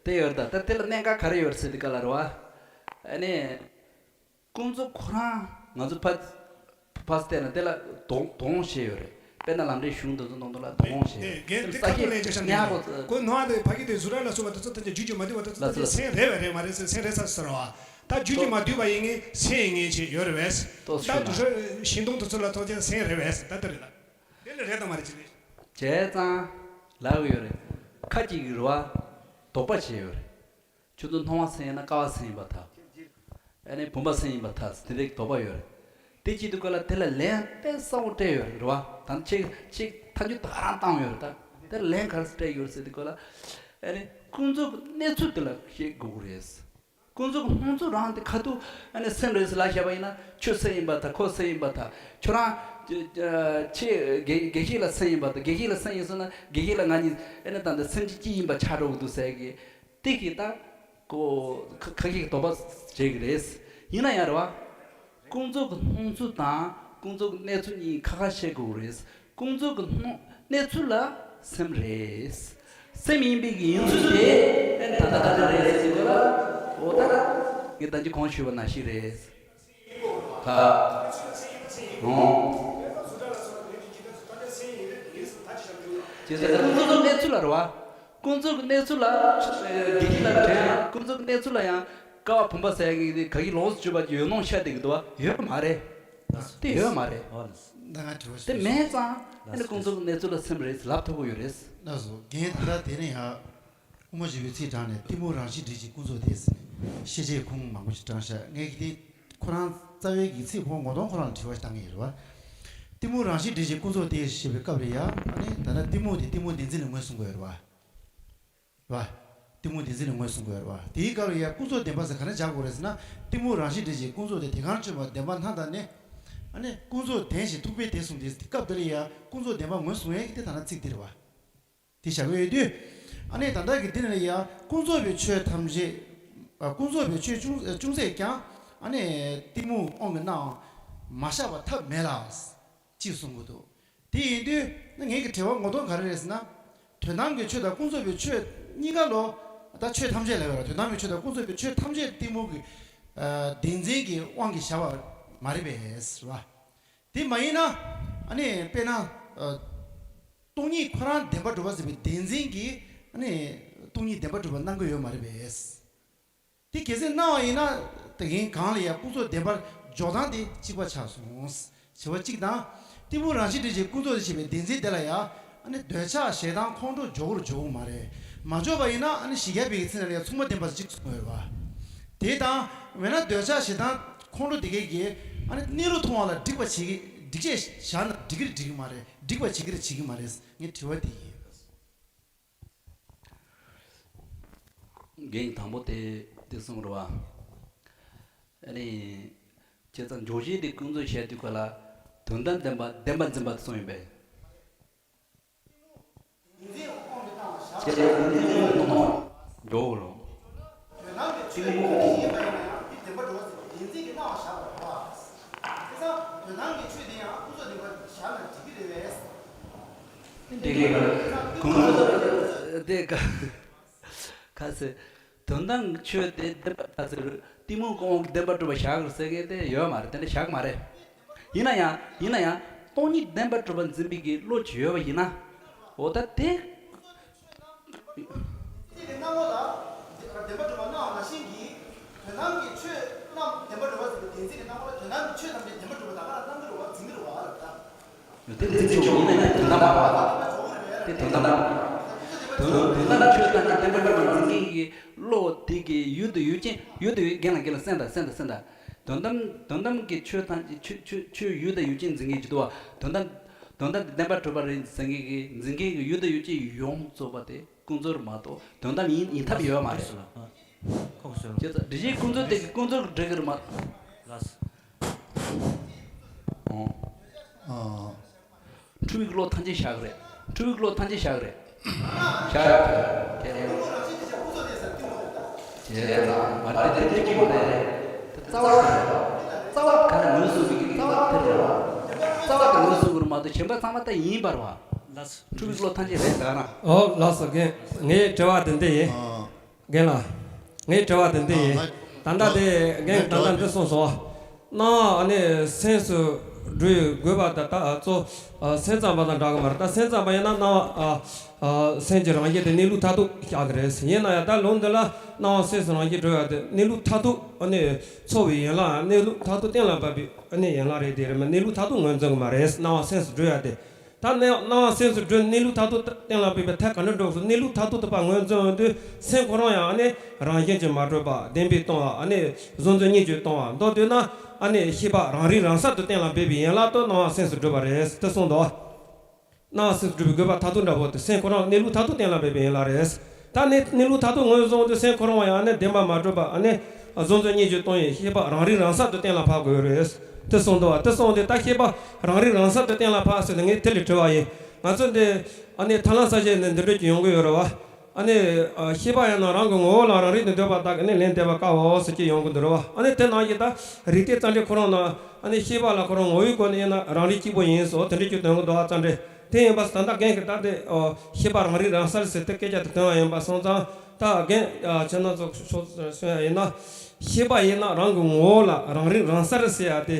དེ་ཡོད་ད་ད་དེ་ལ་གནད་འགག་ག་རེ་ཡོད་ཟེར་དུས་ག་ལ་རེད་བ། ཨ་ནི། ཀུན་རྫོབ་ཁོ་རང་ང་ཚོ་ཕ་ཕ་སྟེ་ན་དེ་ལ་དོང་དོང་ཞེས་ཡོད་རེད། དཔེར་ན་ལམ་འབྲས་གཞུང་འདི་ཚོ་ནང་དུ་ལ་དོང་ཞེས་ཡོད་རེད། དེ་ས་སྐྱེས་ཉག་གོ་ཀོ་ནོ་ཨ་དེ་ཕ་གི་དེ་ཟུ་ར་ལ་སོགས་པ་དེ་ཚོ་ཐམས་ཅད་རྒྱུ་རྒྱུ་མ་འདུས་པ་དེ་ཚོ་ཐམས་ཅད་སེམས་རེད་བས་རེད་མ་རེད་ཟེར་སེམས་རེད་ས་ཟེར་བ། ད་རྒྱུ་རྒྱུ་མ་འདུས་པ་ཡིན་ངེས་སེམས་ཡིན་ངེས་ཅེས་ཡོད་རེད་བས། ད་ཤིང་སྡོང་དེ་ཚོ་ལ་ཐམས་ཅད་སེམས་རེད་བས་ད་དེ་རེད་ལ། དེ་ལ་རེད་དང་མ་རེད་ཅི་རེད། བྱས་ཙང་ལབ་ཡོད་རེད། ཁ་ཅིག་གི་རེད་བ། དོགས་པ་བྱས་ཡོད་རེད། ཁྱོད་ཚོ་སྣང་བ་སེམས་ཡིན་ན་ཀ་བ་སེམས་ཡིན་པར་ཐལ། ཨ་ནི་བུམ་པ་སེམས་ཡིན་པར་ཐལ་དེ་འདྲའི་དོགས་པ་ཡོད་རེད། དེ་བྱེད་དུས་སྐབས་ལ་དེ་ལ་ལན་དཔེ་གསལ་པོ་སྤྲད་ཡོད་རེད་བ། ད་ནི་ཅིག་ཅིག་ཐག་གཅོད་ད་ག་རང་བཏང་ཡོད་རེད་ད། དེ་ལ་ལན་ག་རེ་སྤྲད་ཡོད་རེད་ཟེར་དུས་སྐབས་ལ། ཨ་ནི་ཀུན་རྫོབ་ཀྱི་གནས་ཚུལ་དེ་ལ་ཤེས་དགོས་ཀྱི་རེད། ཀུན་རྫོབ་ཀྱི་སྣང་ཚུལ་རང་དེ་ཁ་ཐུག་ཨ་ནི་སེམས་རེད་ཟེར་ལབ་བཞག་པ་ཡིན་ན་ཁྱོད་སེམས་ཡིན་པར་ཐལ། ཁོ་སེམས་ཡིན་པར་ཐལ། ཁྱོད་རང་ཁྱེད་དགེ་དགེ་བཤེས་ལ་སེམས་ཡིན་པར་ཐལ། དགེ་བཤེས་ལ་སེམས་ཡིན་སོང་ན་དགེ་བཤེས་ལ་ང་གཉིས་ཨ་ནི་ད་ལྟ་སེམས་ཅན་གཅིག་ཡིན་པ་ཆགས་འགྲོ་གི་འདུག་ཟེར་གི། དེ་གིས་ད་ཁོ་ཁ་ཁ་ཤས་ཀྱིས་དོགས་པ་བྱེད་ཀྱི་རེད། ཡིན་ན་ཡང་རེད་བ། ཀུན་རྫོབ་ཀྱི་སྣང་ཚུལ་དང་ཀུན་རྫོབ་ཀྱི་གནས་ཚུལ་གཉིས་ཁ་ཁ་བཤད་དགོས་རེད། ཀུན་རྫོབ་ཀྱི་སྣང་གནས་ཚུལ་ལ་སེམས་རེད། སེམས་ཡིན་པའི་གི་ཡིན་ཚུལ་དེ་ཨེ་ད་ལྟ་ག་འདྲ་རེད་ཟེར་དགོས་ལ། འོ་ད་ངས་ད་ཅི་གོང་ཞུས་པ་ནང་བཞིན་རེད། ད། འོང་། ཇི་ལྟར་ཀུན་རྫོབ་གནས་ཚུལ་ལ་རེད་བ། ཀུན་རྫོབ་ཀྱི་གནས་ཚུལ་ལ་དགེ་བཤེས་ལགས་ཀྱིས་དྲན་ཡང་ཀུན་རྫོབ་ཀྱི་གནས་ཚུལ་ལ་ཡང་ཀ་བ་བུམ་པ་ཟེར་ཡག་གི་དེ་ག་གི་ལོགས་སུ་གྱུར་པ་ཡོད་མནོ་ཤ་དེ་གི་འདུག་བ། ཡོད་མ་རེད། དེ་ཡོད་མ་རེད། ད་ང་དྲི་བ་ཞིག་དེ་མེད་ཙང་ཨ་ནི་ཀུན་རྫོབ་ཀྱི་གནས་ཚུལ་ལ་སེམས་རེད་ལབ་ཐུབ་ཀྱི་ཡོད་རེད། ལགས་སོ། རྒན་ད་ལྟ་དེ་ནས་ཡང་དབུ་མ་འཇུག་པའི་ཚིག་དྲངས་ནས་གཏི་མུག་རང་བཞིན་འདྲེས་ཀྱི་ཀུན་རྫོབ་དེ་ཟེར་ནས་ཤེས་བྱའི་ཁུངས་མང་པོ་ཞིག་དྲངས་ཤག་ངས་ཀྱི་དེ་ཁོ་རང་རྩ་བའི་གི་ཚིག་ཁོ་ངོ་གདོང་ཁོ་རང་ལ་དྲི་བ་ཞིག་བཏང་གི་ཡོད་རེད་བ། གཏི་མུག་རང་བཞིན་འདྲེས་ཀྱི་ཀུན་རྫོབ་དེ་ཞེས་པའི་སྐབས་ལ་ཡང་ཨ་ནི་ད་ལྟ་གཏི་མུག་དེ་གཏི་མུག་བདེན་འཛིན་ལ་ངོས་བཟུང་དགོས་རེད་བ། རེད་བ། གཏི་མུག་བདེན་འཛིན་ལ་ངོས་བཟུང་དགོས་རེད་བ། དེའི་སྐབས་ལ་ཡང་ཀུན་རྫོབ་བདེན་པ་ཟེར་ག་རེ་སྦྱར་དགོས་རེད་ཟེར་ན། གཏི་མུག་རང་བཞིན་འདྲེས་ཀྱི་ཀུན་རྫོབ་དེ་དེ་གང་ཆོད་པ་བདེན་པ་སྣང་དང་ནི། ཨ་ནི་ཀུན་རྫོབ་བདེན་ཞེས་ཐུག་པས་དེ་གསུངས་ཏེ་སྐབས་དེ་ལ་ཡང་ཀུན་རྫོབ་བདེན་པ་ངོས་བཟུང་ཡས་ཀྱི་དེ་ད་ལྟ་ཚིག་འདི་རེད་བ། དེ་བཞག་གི་ཡོད་དུས། ཨ་ནི་ད་ལྟ་གི་འདི་ནས་ཡང་ཀུན་རྫོབ་པའི་ཆོས་ཐམས་ཅད། ཨ་ཀུན་རྫོབ་པའི་ཆོས་ཅུང་ཅུང་ཟད་ཀྱང་ཨ་ནི་གཏི་མུག་དབང་གིས་སྣང་བ་མ་བཞག་པར་ཐབས་མེད་ལ། ཅེས་གསུང་གི་འདུག་དེ་ཡིན་དུས་ངེད་ཀྱི་དྲི་བ་ངོ་གདོང་ག་རེ་རེད་ཟེར་ན། དོན་དམ་གྱི་ཆོས་དང་ཀུན་རྫོབ་པའི་ཆོས་གཉིས་ཀ་ལོ། ད་ཆོས་ཐམས་ཅད་ལབ་ཡོད་ར། དོན་དམ་གྱི་ཆོས་དང་ཀུན་རྫོབ་པའི་ཆོས་ཐམས་ཅད་གཏི་མུག་གི་ཨ་བདེན་འཛིན་གྱི་དབང་གིས་བཞག་པ་མ་རེད་པས་ཟེར་བ། དེ་མ་ཡིན་ན། ཨ་ནི་དཔེར་ན། ཨ། སྟོང་ཉིད་ཁོ་རང་བདེན་པར་གྲུབ་པ་ཟེར་བའི་བདེན་འཛིན་གྱིས་ཨ་ནི་སྟོང་ཉིད་བདེན་པར་གྲུབ་པ་སྣང་གི་ཡོད་མ་རེད་པས། དེ་གལ་སྲིད་སྣང་བ་ཡིན་ན་དེ་གིན་གང་ལ་ཡང་ཀུན་རྫོབ་བདེན་པར་འཇོག་སྟངས་དེ་གཅིག་པ་ཆགས་སོང་། བྱ་བ་གཅིག་དང་། གཏི་མུག་རང་བཞིན་འདྲེས་ཀྱི་ཀུན་རྫོབ་ཏུ་བྱེད་པའི་བདེན་འཛིན་དེ་ལ་ཡང་ཨ་ནི་འདོད་ཆགས་ཞེ་སྡང་ཁོང་ཁྲོ་འཇོག་རུ་འཇོག་གི་མ་རེད། མ་འཇོག་པ་ཡིན་ན་ཨ་ནི་བཞི་བརྒྱ་པའི་ཚེ་ན་ལ་ཡང་མཚུངས་པ་བདེན་པ་ཟེར་གཅིག་གསུངས་ཡོད་རེད་བ། དེ་དང་། འོ་ན་འདོད་ཆགས་ཞེ་སྡང་ཁོང་ཁྲོ་དེ་གས་ཀྱིས་ཨ་ནི་གནས་ལུགས་མཐོང་བ་ལ་འགྲིག་པ་བྱེད་ཀྱི་འགྲིག་བྱེད་བཞག་ན་འགྲིག་གི་རེད་འགྲིག་གི་མ་རེད། འགྲིག་པ་བྱེད་ཀྱི་རེད་བྱེད་ཀྱི་མ་རེད། ངའི་དྲི་བ་དེ་ཡིན། རྒན་དང་པོ་དེ་དེ་གསུངས་རེད་བ། ཨ་ནི། བྱས་ཙང་འཇོག་བྱེད་དེ་ཀུན་རྫོབ་བྱས་དུས་ག་ལ། དོན་དམ་བདེན་པ་བདེན་པ་འཛིན་པ་དེ་གསུངས་ཡོད་པས། བདེན་འཛིན་དབང་གིས་སྣང་བ་བཞག་པ་འགྲོ་གི་རེད། དོན་དམ་གྱི་ཆོས་ཉིད་ཡིན་པ་ཡིན་ན་ཡང་དེ་བདེན་པར་འགྲོ་བ་ཟེར་བདེན་འཛིན་གྱིས་སྣང་བ་བཞག་པ་རེད་བ། བྱས་ཙང་དོན་དམ་གྱི་ཆོས་དེ་ཡང་ཀུན་རྫོབ་བདེན་པར་བཞག་ན་འགྲིག་གི་རེད་པས། འགྲིག་གི་རེད། ཀུན་རྫོབ་དེ་ག་ཁ་ཟེར། དོན་དམ་གྱི་ཆོས་དེ་བདེན་པ་ཁ་ཟེར། གཏི་མུག་གི་དབང་གིས་བདེན་པར་གྲུབ་པ་བཞག་གི་རེད་ཟེར་མཁན་དེ་ཡོད་མ་རེད། དེ་འདྲ་བཞག་གི་མ་རེད། ཡིན་ན་ཡང་ཡིན་ན་ཡང་སྟོང་ཉིད་བདེན་པར་གྲུབ་པ་འཛིན་པའི་གི་བློ་ཅིག་ཡོད་པ་ཡིན་ན། འོ་ད་དེ། ཆོས་དེ་སྣང་ངོ་ལ་བདེན་པར་གྲུབ་པ་སྣང་བ་ནང་བཞིན་གྱི། དོན་དམ་གྱི་ཆོས་རྣམས་བདེན་པར་གྲུབ་པ་ཟེར་བའི་བདེན་འཛིན་གྱི་སྣང་ངོ་ལ་དོན་དམ་གྱི་ཆོས་ཐམས་ཅད་བདེན་པར་གྲུབ་པ་ད་ག་རང་སྣང་གི་རེད་བ། འཛིན་གྱི་རེད་བ་ལབ་ད། དེ་འཛིན་ཆོག་ཡིན་ན་ཡང་དོན་དམ་མ་རེད་བ། དེ་དོན་དམ་མ་རེད། དོན་དོན་དམ་ཆོས་ཐམས་ཅད་བདེན་པར་གྲུབ་པ་འཛིན་མཁན་གྱི་བློ་དེ་གི་ཡུལ་དང་ཡུལ་ཅན། ཡུལ་དང་ཡུལ་རྒན་ལ་རྒན་ལ་གསན་དང་གསན་དང་གསན་དང་། དོན་དམ་དོན་དམ་གྱི་ཆོས་ཐམས་ཅད་ཆོས་ཆོས་ཆོས་ཡུལ་དང་ཡུལ་ཅན་འཛིན་མཁན་གྱི་འདུག་བ། དོན་དམ་དོན་དམ་དེ་བདེན་པར་གྲུབ་པ་རེད་འཛིན་མཁན་གྱི་འཛིན་མཁན་གྱི་ཡུལ་དང་ཡུལ་ཅན་ཡོངས་རྫོགས་པ་དེ་ཀུན་རྫོབ་མ་གཏོགས་དོན་དམ་ཡིན་ཡིན་ཐབས་ཡོད་མ་རེད། ཁོ་ཁོ་ཤོར། བྱས་ཙང་སྒྲིབ་བྱེད་ཀུན་རྫོབ་དེ་གི་ཀུན་རྫོབ་ཀྱི་འགྲིག་གི་རེད་མ། ལགས་སོ། འོ། ཨ། འཁྲུལ་བའི་བློ་ཐམས་ཅད་བཞག་གི་རེད། འཁྲུལ་བའི་བློ་ཐམས་ཅད་བཞག་གི་རེད། ཤ་ཁྱེད་རང་། ཁྱེད་རང་། མ་དེ་དེ་དེ་ཀྱི་མ་རེད། དེ་རྩ་བ་དེ་རེད། རྩ་བ་ག་རེ་ངོས་བཟུང་བའི་རྩ་བ་དེ་རེད། རྩ་བ་དེ་ངོས་བཟུང་དགོས་མ་གཏོགས་གཞན་པ་ཚང་མ་ད་ཡིན་པ་རེད་བ། ལགས་སོ། ཕྲུ་གུ་བློ་ཐམས་ཅད་རེད་ད་ན། ཨོ་ལགས་སོ། རྒན། ངའི་དྲི་བ་དེ་འདི་ཡིན། ཨ། རྒན་ལགས། ངའི་དྲི་བ་དེ་འདི་ཡིན། ཨ། ད་ལྟ་དེ་རྒན་ད་ལྟ་འདི་གསུངས་སོང་། སྣང་བ་ཨ་ནི་སེམས་སུ་སྒྲུབ་དགོས་པ་ད་ལྟ་གཙོ། ཨ། སེམས་ཙམ་པ་དང་འདྲ་གི་མ་རེད། ད་སེམས་ཙམ་པ་ཡིན་ན་སྣང་བ། ཨ། ཨ། སེམས་ཀྱི་རང་བཞིན་དེ་གནས་ལུགས་མཐར་ཐུག་བཞག་གི་རེད། ཡིན་ན་ཡང་ད་ལུང་འདི་ལ་སྣང་བ་སེམས་སུ་རང་བཞིན་གྲུབ་ཡ་དེ་གནས་ལུགས་མཐར་ཐུག་ཨ་ནི་འཚོ་བའི་ཡན་ལག་གནས་ལུགས་མཐར་ཐུག་གཏན་ལ་ཕབ་པའི་ཨ་ནི་ཡན་ལག་རེད། དེ་རེད་མ་གནས་ལུགས་མཐར་ཐུག་ངོས་འཛིན་གི་མ་རེད། སྣང་བ་སེམས་སུ་གྲུབ་ཡ་དེ། ད་སྣང་སྣང་བ་སེམས་སུ་གྲུབ་གནས་ལུགས་མཐར་ཐུག་གཏན་ལ་ཕབ་པའི་ཐད་ག་འདྲ་འགྲོ་གི་སོང་། གནས་ལུགས་མཐར་ཐུག་ཐུབ་པ་ངོས་འཛིན་འོང་དུས་སེམས་ཁོ་རང་ཡང་ཨ་ནི་རང་བཞིན་གྱིས་མ་གྲུབ་པ་བདེན་པས་སྟོང་བ་ཨ་ནི་གཟུང་འཛིན་གཉིས་ཀྱིས་སྟོང་བ་མདོར་བསྡུས་ན་ཨ་ནི་ཤེས་པ་རང་རིག་རང་གསལ་དུ་གཏན་ལ་འབེབས་པའི་ཡན་ལག་ཏུ་སྣང་བ་སེམས་སུ་གྲུབ་པ་རེད་དེ་གསུངས་འདུག། སྣང་བ་སེམས་སུ་གྲུབ་པའི་དགོས་པ་མཐར་ཐུག་འདྲ་པོ་དེ་སེམས་ཁོ་རང་གནས་ལུགས་མཐར་ཐུག་གཏན་ལ་འབེབས་པའི་ཡན་ལག་རེད། ད་ནི་གནས་ལུགས་མཐར་ཐུག་ངོས་བཟུང་དུས་སེམས་ཁོ་རང་ཡང་ནི་བདེན་པ་མ་གྲུབ་པ་ཨ་ནི་གཟུང་འཛིན་གཉིས་ཀྱིས་སྟོང་བའི་ཤེས་པ་རང་རིག་རང་གསལ་དུ་གཏན་ལ་ཕབ་དགོས་རེད། དེ་གསུངས་འདུག་བ། དེ་གསུངས་ཏེ་ད་ཤེས་པ་རང་རིག་རང་གསལ་དུ་གཏན་ལ་ཕབ་ཟེར་ནས་ངས་དེ་ལས་དྲི་བ་ཡིན། ང་ཚོ་འདི་ཨ་ནི་ཐར་ལམ་གསལ་བྱེད་ནས་འདི་འདྲ་ཅིག་ཡོང་གི་ཡོད་རེད་བ། ཨ་ནི་ཤེས་པ་ཡིན་ན་རང་གི་ངོ་བོ་ལ་རང་རིག་ཏུ་འདོད་པ་དག་གིས་ནི་ལན་འདེབས་པ་དཀའ་འོ་ཟེར་གྱི་ཡོང་གི་འདུག་རེད་བ། ཨ་ནི་དེ་ནང་བཞིན་ད་རིགས་གཏེར་རྩ་འགྲེལ་ཁོ་རང་ན་ཨ་ནི་ཤེས་པ་ལ་ཁོ་རང་ངོ་བོའི་སྒོ་ནས་ཡིན་ན་རང་རིག་གཅིག་པུ་ཡིན་སོགས་དེ་འདྲ་ཅིག་སྟོན་གི་འདུག་བ། རྩ་འགྲེལ་དེ་ཡིན་པ་ད་ལྟ་རྒན་གྱིས་ད་དེ་ཤེས་པ་རང་རིག་རང་གསལ་ཟེར་ཏེ་སྐད་ཆ་དེ་སྟོན་པ་ཡིན་པ་སོང་ཙང་ད་རྒན་ཁྱེད་རྣམ་ཚོ་ཤོག་གསུང་ཡ་ཡིན་ན། ཤེས་པ་ཡིན་ན་རང་གི་ངོ་བོ་ལ་རང་རིག་རང་གསལ་ཟེར་ཡ་དེ་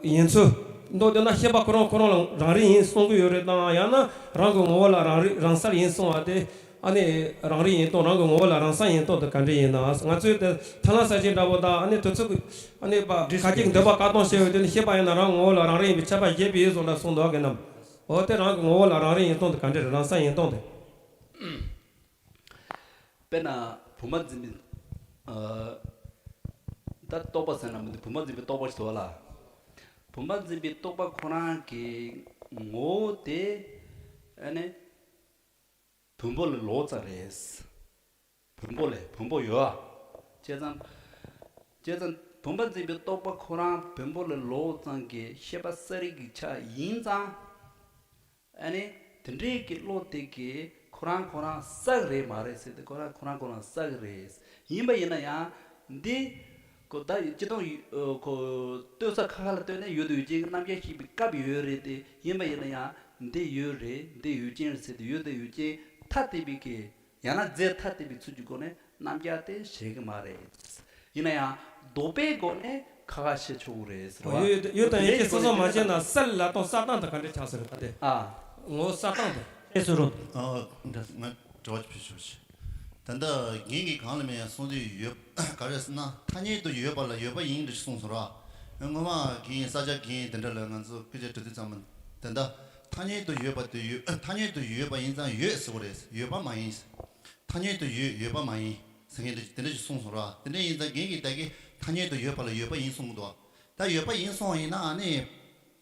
ཡིན་ཚུལ། མདོར་བསྡུས་ན་ཤེས་པ་ཁོ་རང་ཁོ་རང་ལ་རང་རིག་ཡིན་གསུང་གི་ཡོད་རེད་དམ། ཡང་ན་རང་གི་ངོ་བོ་ལ་རང་རིག་རང་གསལ་ཡིན་གསུང་བ་དེ་ཨ་ནི་རང་རིག་ཡིན་སྟངས་རང་གི་ངོ་བོ་ལ་རང་གསལ་ཡིན་སྟངས་དེ་ག་འདྲ་ཡིན་ན། ང་ཚོའི་དེ་ཐར་ལམ་གསལ་བྱེད་འདྲ་པོ་དང་ཨ་ནི་དུས་ཚོད་ཀྱི་ཨ་ནི་པ་ཁ་ཅིག་འདོད་པ་བཀག་སྟངས་བྱས་ཡོད་དུས་ནི་ཤེས་པ་ཡིན་ན་རང་ངོ་བོ་ལ་རང་རིག་ཡིན་པའི་ཁྱབ་པ་བཞེད་པའི་བཟོ་འདྲ་གསུངས་འདུག་གི་རྣམས། འོ་དེ་རང་གི་ངོ་བོ་ལ་རང་རིག་ཡིན་སྟངས་དེ་ག་འདྲ་རེད། རང་གསལ་ཡིན་སྟངས་དེ། དཔེར་ན་བུམ་པ་འཛིན་པའི། ཨ། ད་རྟོག་པ་ཟེར་ན་མི་འདུག་བུམ་པ་འཛིན་པའི་རྟོག་པ་ཞིག་འདུག་བ་ལ། བུམ་པ་འཛིན་པའི་རྟོག་པ་ཁོ་རང་གི་ངོ་བོ་དེ་ཨ་ནི་བོན་པོ་ལས་ལོག་ཙམ་རེད། བོན་པོ་ལས་བོན་པོ་ཡོད་ཨ། བྱས་ཙང་། བྱས་ཙང་བུམ་པ་འཛིན་པའི་རྟོག་པ་ཁོ་རང་བོན་པོ་ལས་ལོག་ཙམ་གྱི་ཤེས་པ་གསལ་རིག་གི་ཆ་ཡིན་ཙང་། ཨ་ནི་དེ་འདྲའི་གི་བློ་དེ་གི་ཁོ་རང་ཁོ་རང་གསལ་གི་རེད་མ་རེད་ཟེར་ཏེ་ཁོ་རང་ཁོ་རང་ཁོ་རང་གསལ་གི་རེད། ཡིན་པ་ཡིན་ན་ཡང་འདི་ཁོ་ད་སྤྱིར་བཏང་ཡུ་ཁོ་ལྟོས་ས་ཁ་ཁ་ལ་ལྟོས་ནས་ཡོད་དུ་ཡོད་ཅན་གྱི་རྣམ་གཞག་ཤེས་པའི་སྐབས་ཡོད་རེད་དེ། ཡིན་པ་ཡིན་ན་ཡང་འདི་ཡོད་རེད་འདི་ཡོད་ཅན་རེད་ཟེར་ཏེ་ཡོད་དུ་ཡོད་ཅན་ཐ་དད་པའི་གི་ཡང་ན་རྫས་ཐ་དད་པའི་ཚུལ་གྱི་སྒོ་ནས་རྣམ་གཞག་དེ་བྱེད་ཀྱི་མ་རེད། ཡིན་ན་ཡང་ལྡོག་པའི་སྒོ་ནས་ཁ་ཁ་བཤད་ཆོག་གི་རེད་ཟེར་བ། ཡོད་ཡོད་དང་ཡོད་ཀྱི་སོ་སོ་མ་བྱས་ན་གསལ་ལ་གཏོང་གསལ་སྟངས་དེ་ག་འདྲ་ཆགས་ཟེར་ད་དེ། ཨ། ངོ་བོ་གསལ་སྟངས་དེ། ཨེ་ཟེར་རོ། ཨ། ང་དྲི་བ་ཅིག་ཕུལ་ཆོག་ཅིག་ད་ལྟ་རྒན་གྱིས་གང་ལ་མེད་ཡང་གསུང་དུས་ཡོད་ག་རེ་ཟེར་ན་ཐ་སྙད་དུ་ཡོད་པ་ལ་ཡོད་པ་ཡིན་འདྲ་ཞིག་གསུངས་སོང་ར། སྔོན་མ་རྒན་ས་སྐྱ་རྒན་དེ་འདྲ་ལ་ང་ཚོ་སྐད་ཆ་དྲི་དུས་ཙམ་པ་དེ་འདྲ་ཐ་སྙད་དུ་ཡོད་པ་དེ་ཡོད་ཐ་སྙད་དུ་ཡོད་པ་ཡིན་ཙང་ཡོད་ཟེར་བ་རེད། ཡོད་པ་མ་ཡིན། ཐ་སྙད་དུ་ཡོད་ཡོད་པ་མ་ཡིན་ཟེར་མཁན་དེ་དེ་འདྲ་ཞིག་གསུངས་སོང་ར། དེ་འདྲ་ཡིན་ཙང་རྒན་གྱིས་ད་གིན་ཐ་སྙད་དུ་ཡོད་པ་ལ་ཡོད་པ་ཡིན་གསུངས་འདུག་ད་ཡོད་པ་ཡིན་གསུངས་པ་ཡིན་ན་ཨ་ནི་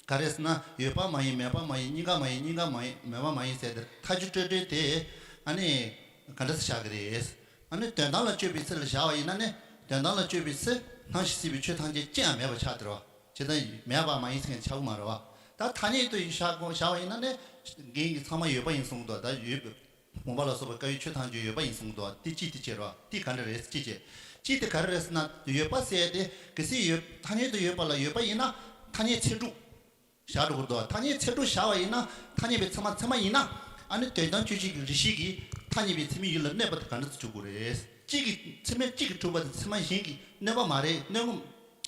ག་རེ་ཟེར་ན་ཡོད་པ་མ་ཡིན་མེད་པ་མ་ཡིན་གཉིས་ཀ་མ་ཡིན་གཉིས་ཀ་མ་ཡིན་མེད་པ་མ་ཡིན་ཟེར་དེ་ཐ་སྙད་སྤྲོས་བྲལ་དེ་ཨ་ནི་ག་འདྲ་ཟེར་བཞག་གི་རེད། ཨ་ནི་དོན་དམ་ལ་དཔྱོད་པའི་ཚུལ་ལ་བཞག་པ་ཡིན་ན་ནི་དོན་དམ་ལ་དཔྱོད་པའི་ཚུལ་སྣང་ཞིང་སྲིད་པའི་ཆོས་ཐམས་ཅད་ཅི་ཡང་མེད་པར་ཆགས་དེ་རེད་བ། ཇི་ལྟར་མེད་པ་མ་ཡིན་ཟེར་མཁན་ཆགས་ཀྱི་མ་རེད་བ། ད་ཐ་སྙད་དུ་བཞག་དགོས་བཞག་པ་ཡིན་ན་ནི་རྒན་གྱིས་ཚང་མ་ཡོད་པ་ཡིན་གསུངས་འདུག་ད་ཡོད་བུམ་པ་ལ་སོགས་པའི་དཀར་ཡོལ་ཆོས་ཐམས་ཅད་ཡོད་པ་ཡིན་གསུངས་འདུག་དེ་གཅིག་དེ་བྱེད་རོགས་དེ་ག་འདྲ་རེད་གཅིག་བྱེད། གཅིག་དེ་ག་རེ་རེད་ཟེར་ན་ཡོད་པ་ཟེར་ཡ་དེ་གལ་སྲིད་ཡོད་ཐ་སྙད་དུ་ཡོད་པ་ལ་ཡོད་པ་ཡིན་ན་ཐ་སྙད་ཚིག་གྲུབ་བཞག་འགྲོ་གི་འདུག་ཐ་སྙད་ཚིག་གྲུབ་བཞག་པ་ཡིན་ན་ཐ་སྙད་པའི་ཚད་མ་ཚད་མ་ཡིན་ན་ཨ་ནི་དོན་དམ་དཔྱོད་བྱེད་ཀྱི་རིགས་ཤེས་ཀྱིས་ཐ་སྙད་པའི་ཚད་མའི་ཡུལ་ལ་གནས་པ་དེ་ག་འདྲ་ཚོ་འཇུག་དགོས་རེད། གཅིག་གི་ཚད་མ་གཅིག་གིས་གྲུབ་པ་དེ་ཚད་མ་གཞན་གྱིས་གནོད་པ་མ་རེད། གནོད་ངོ་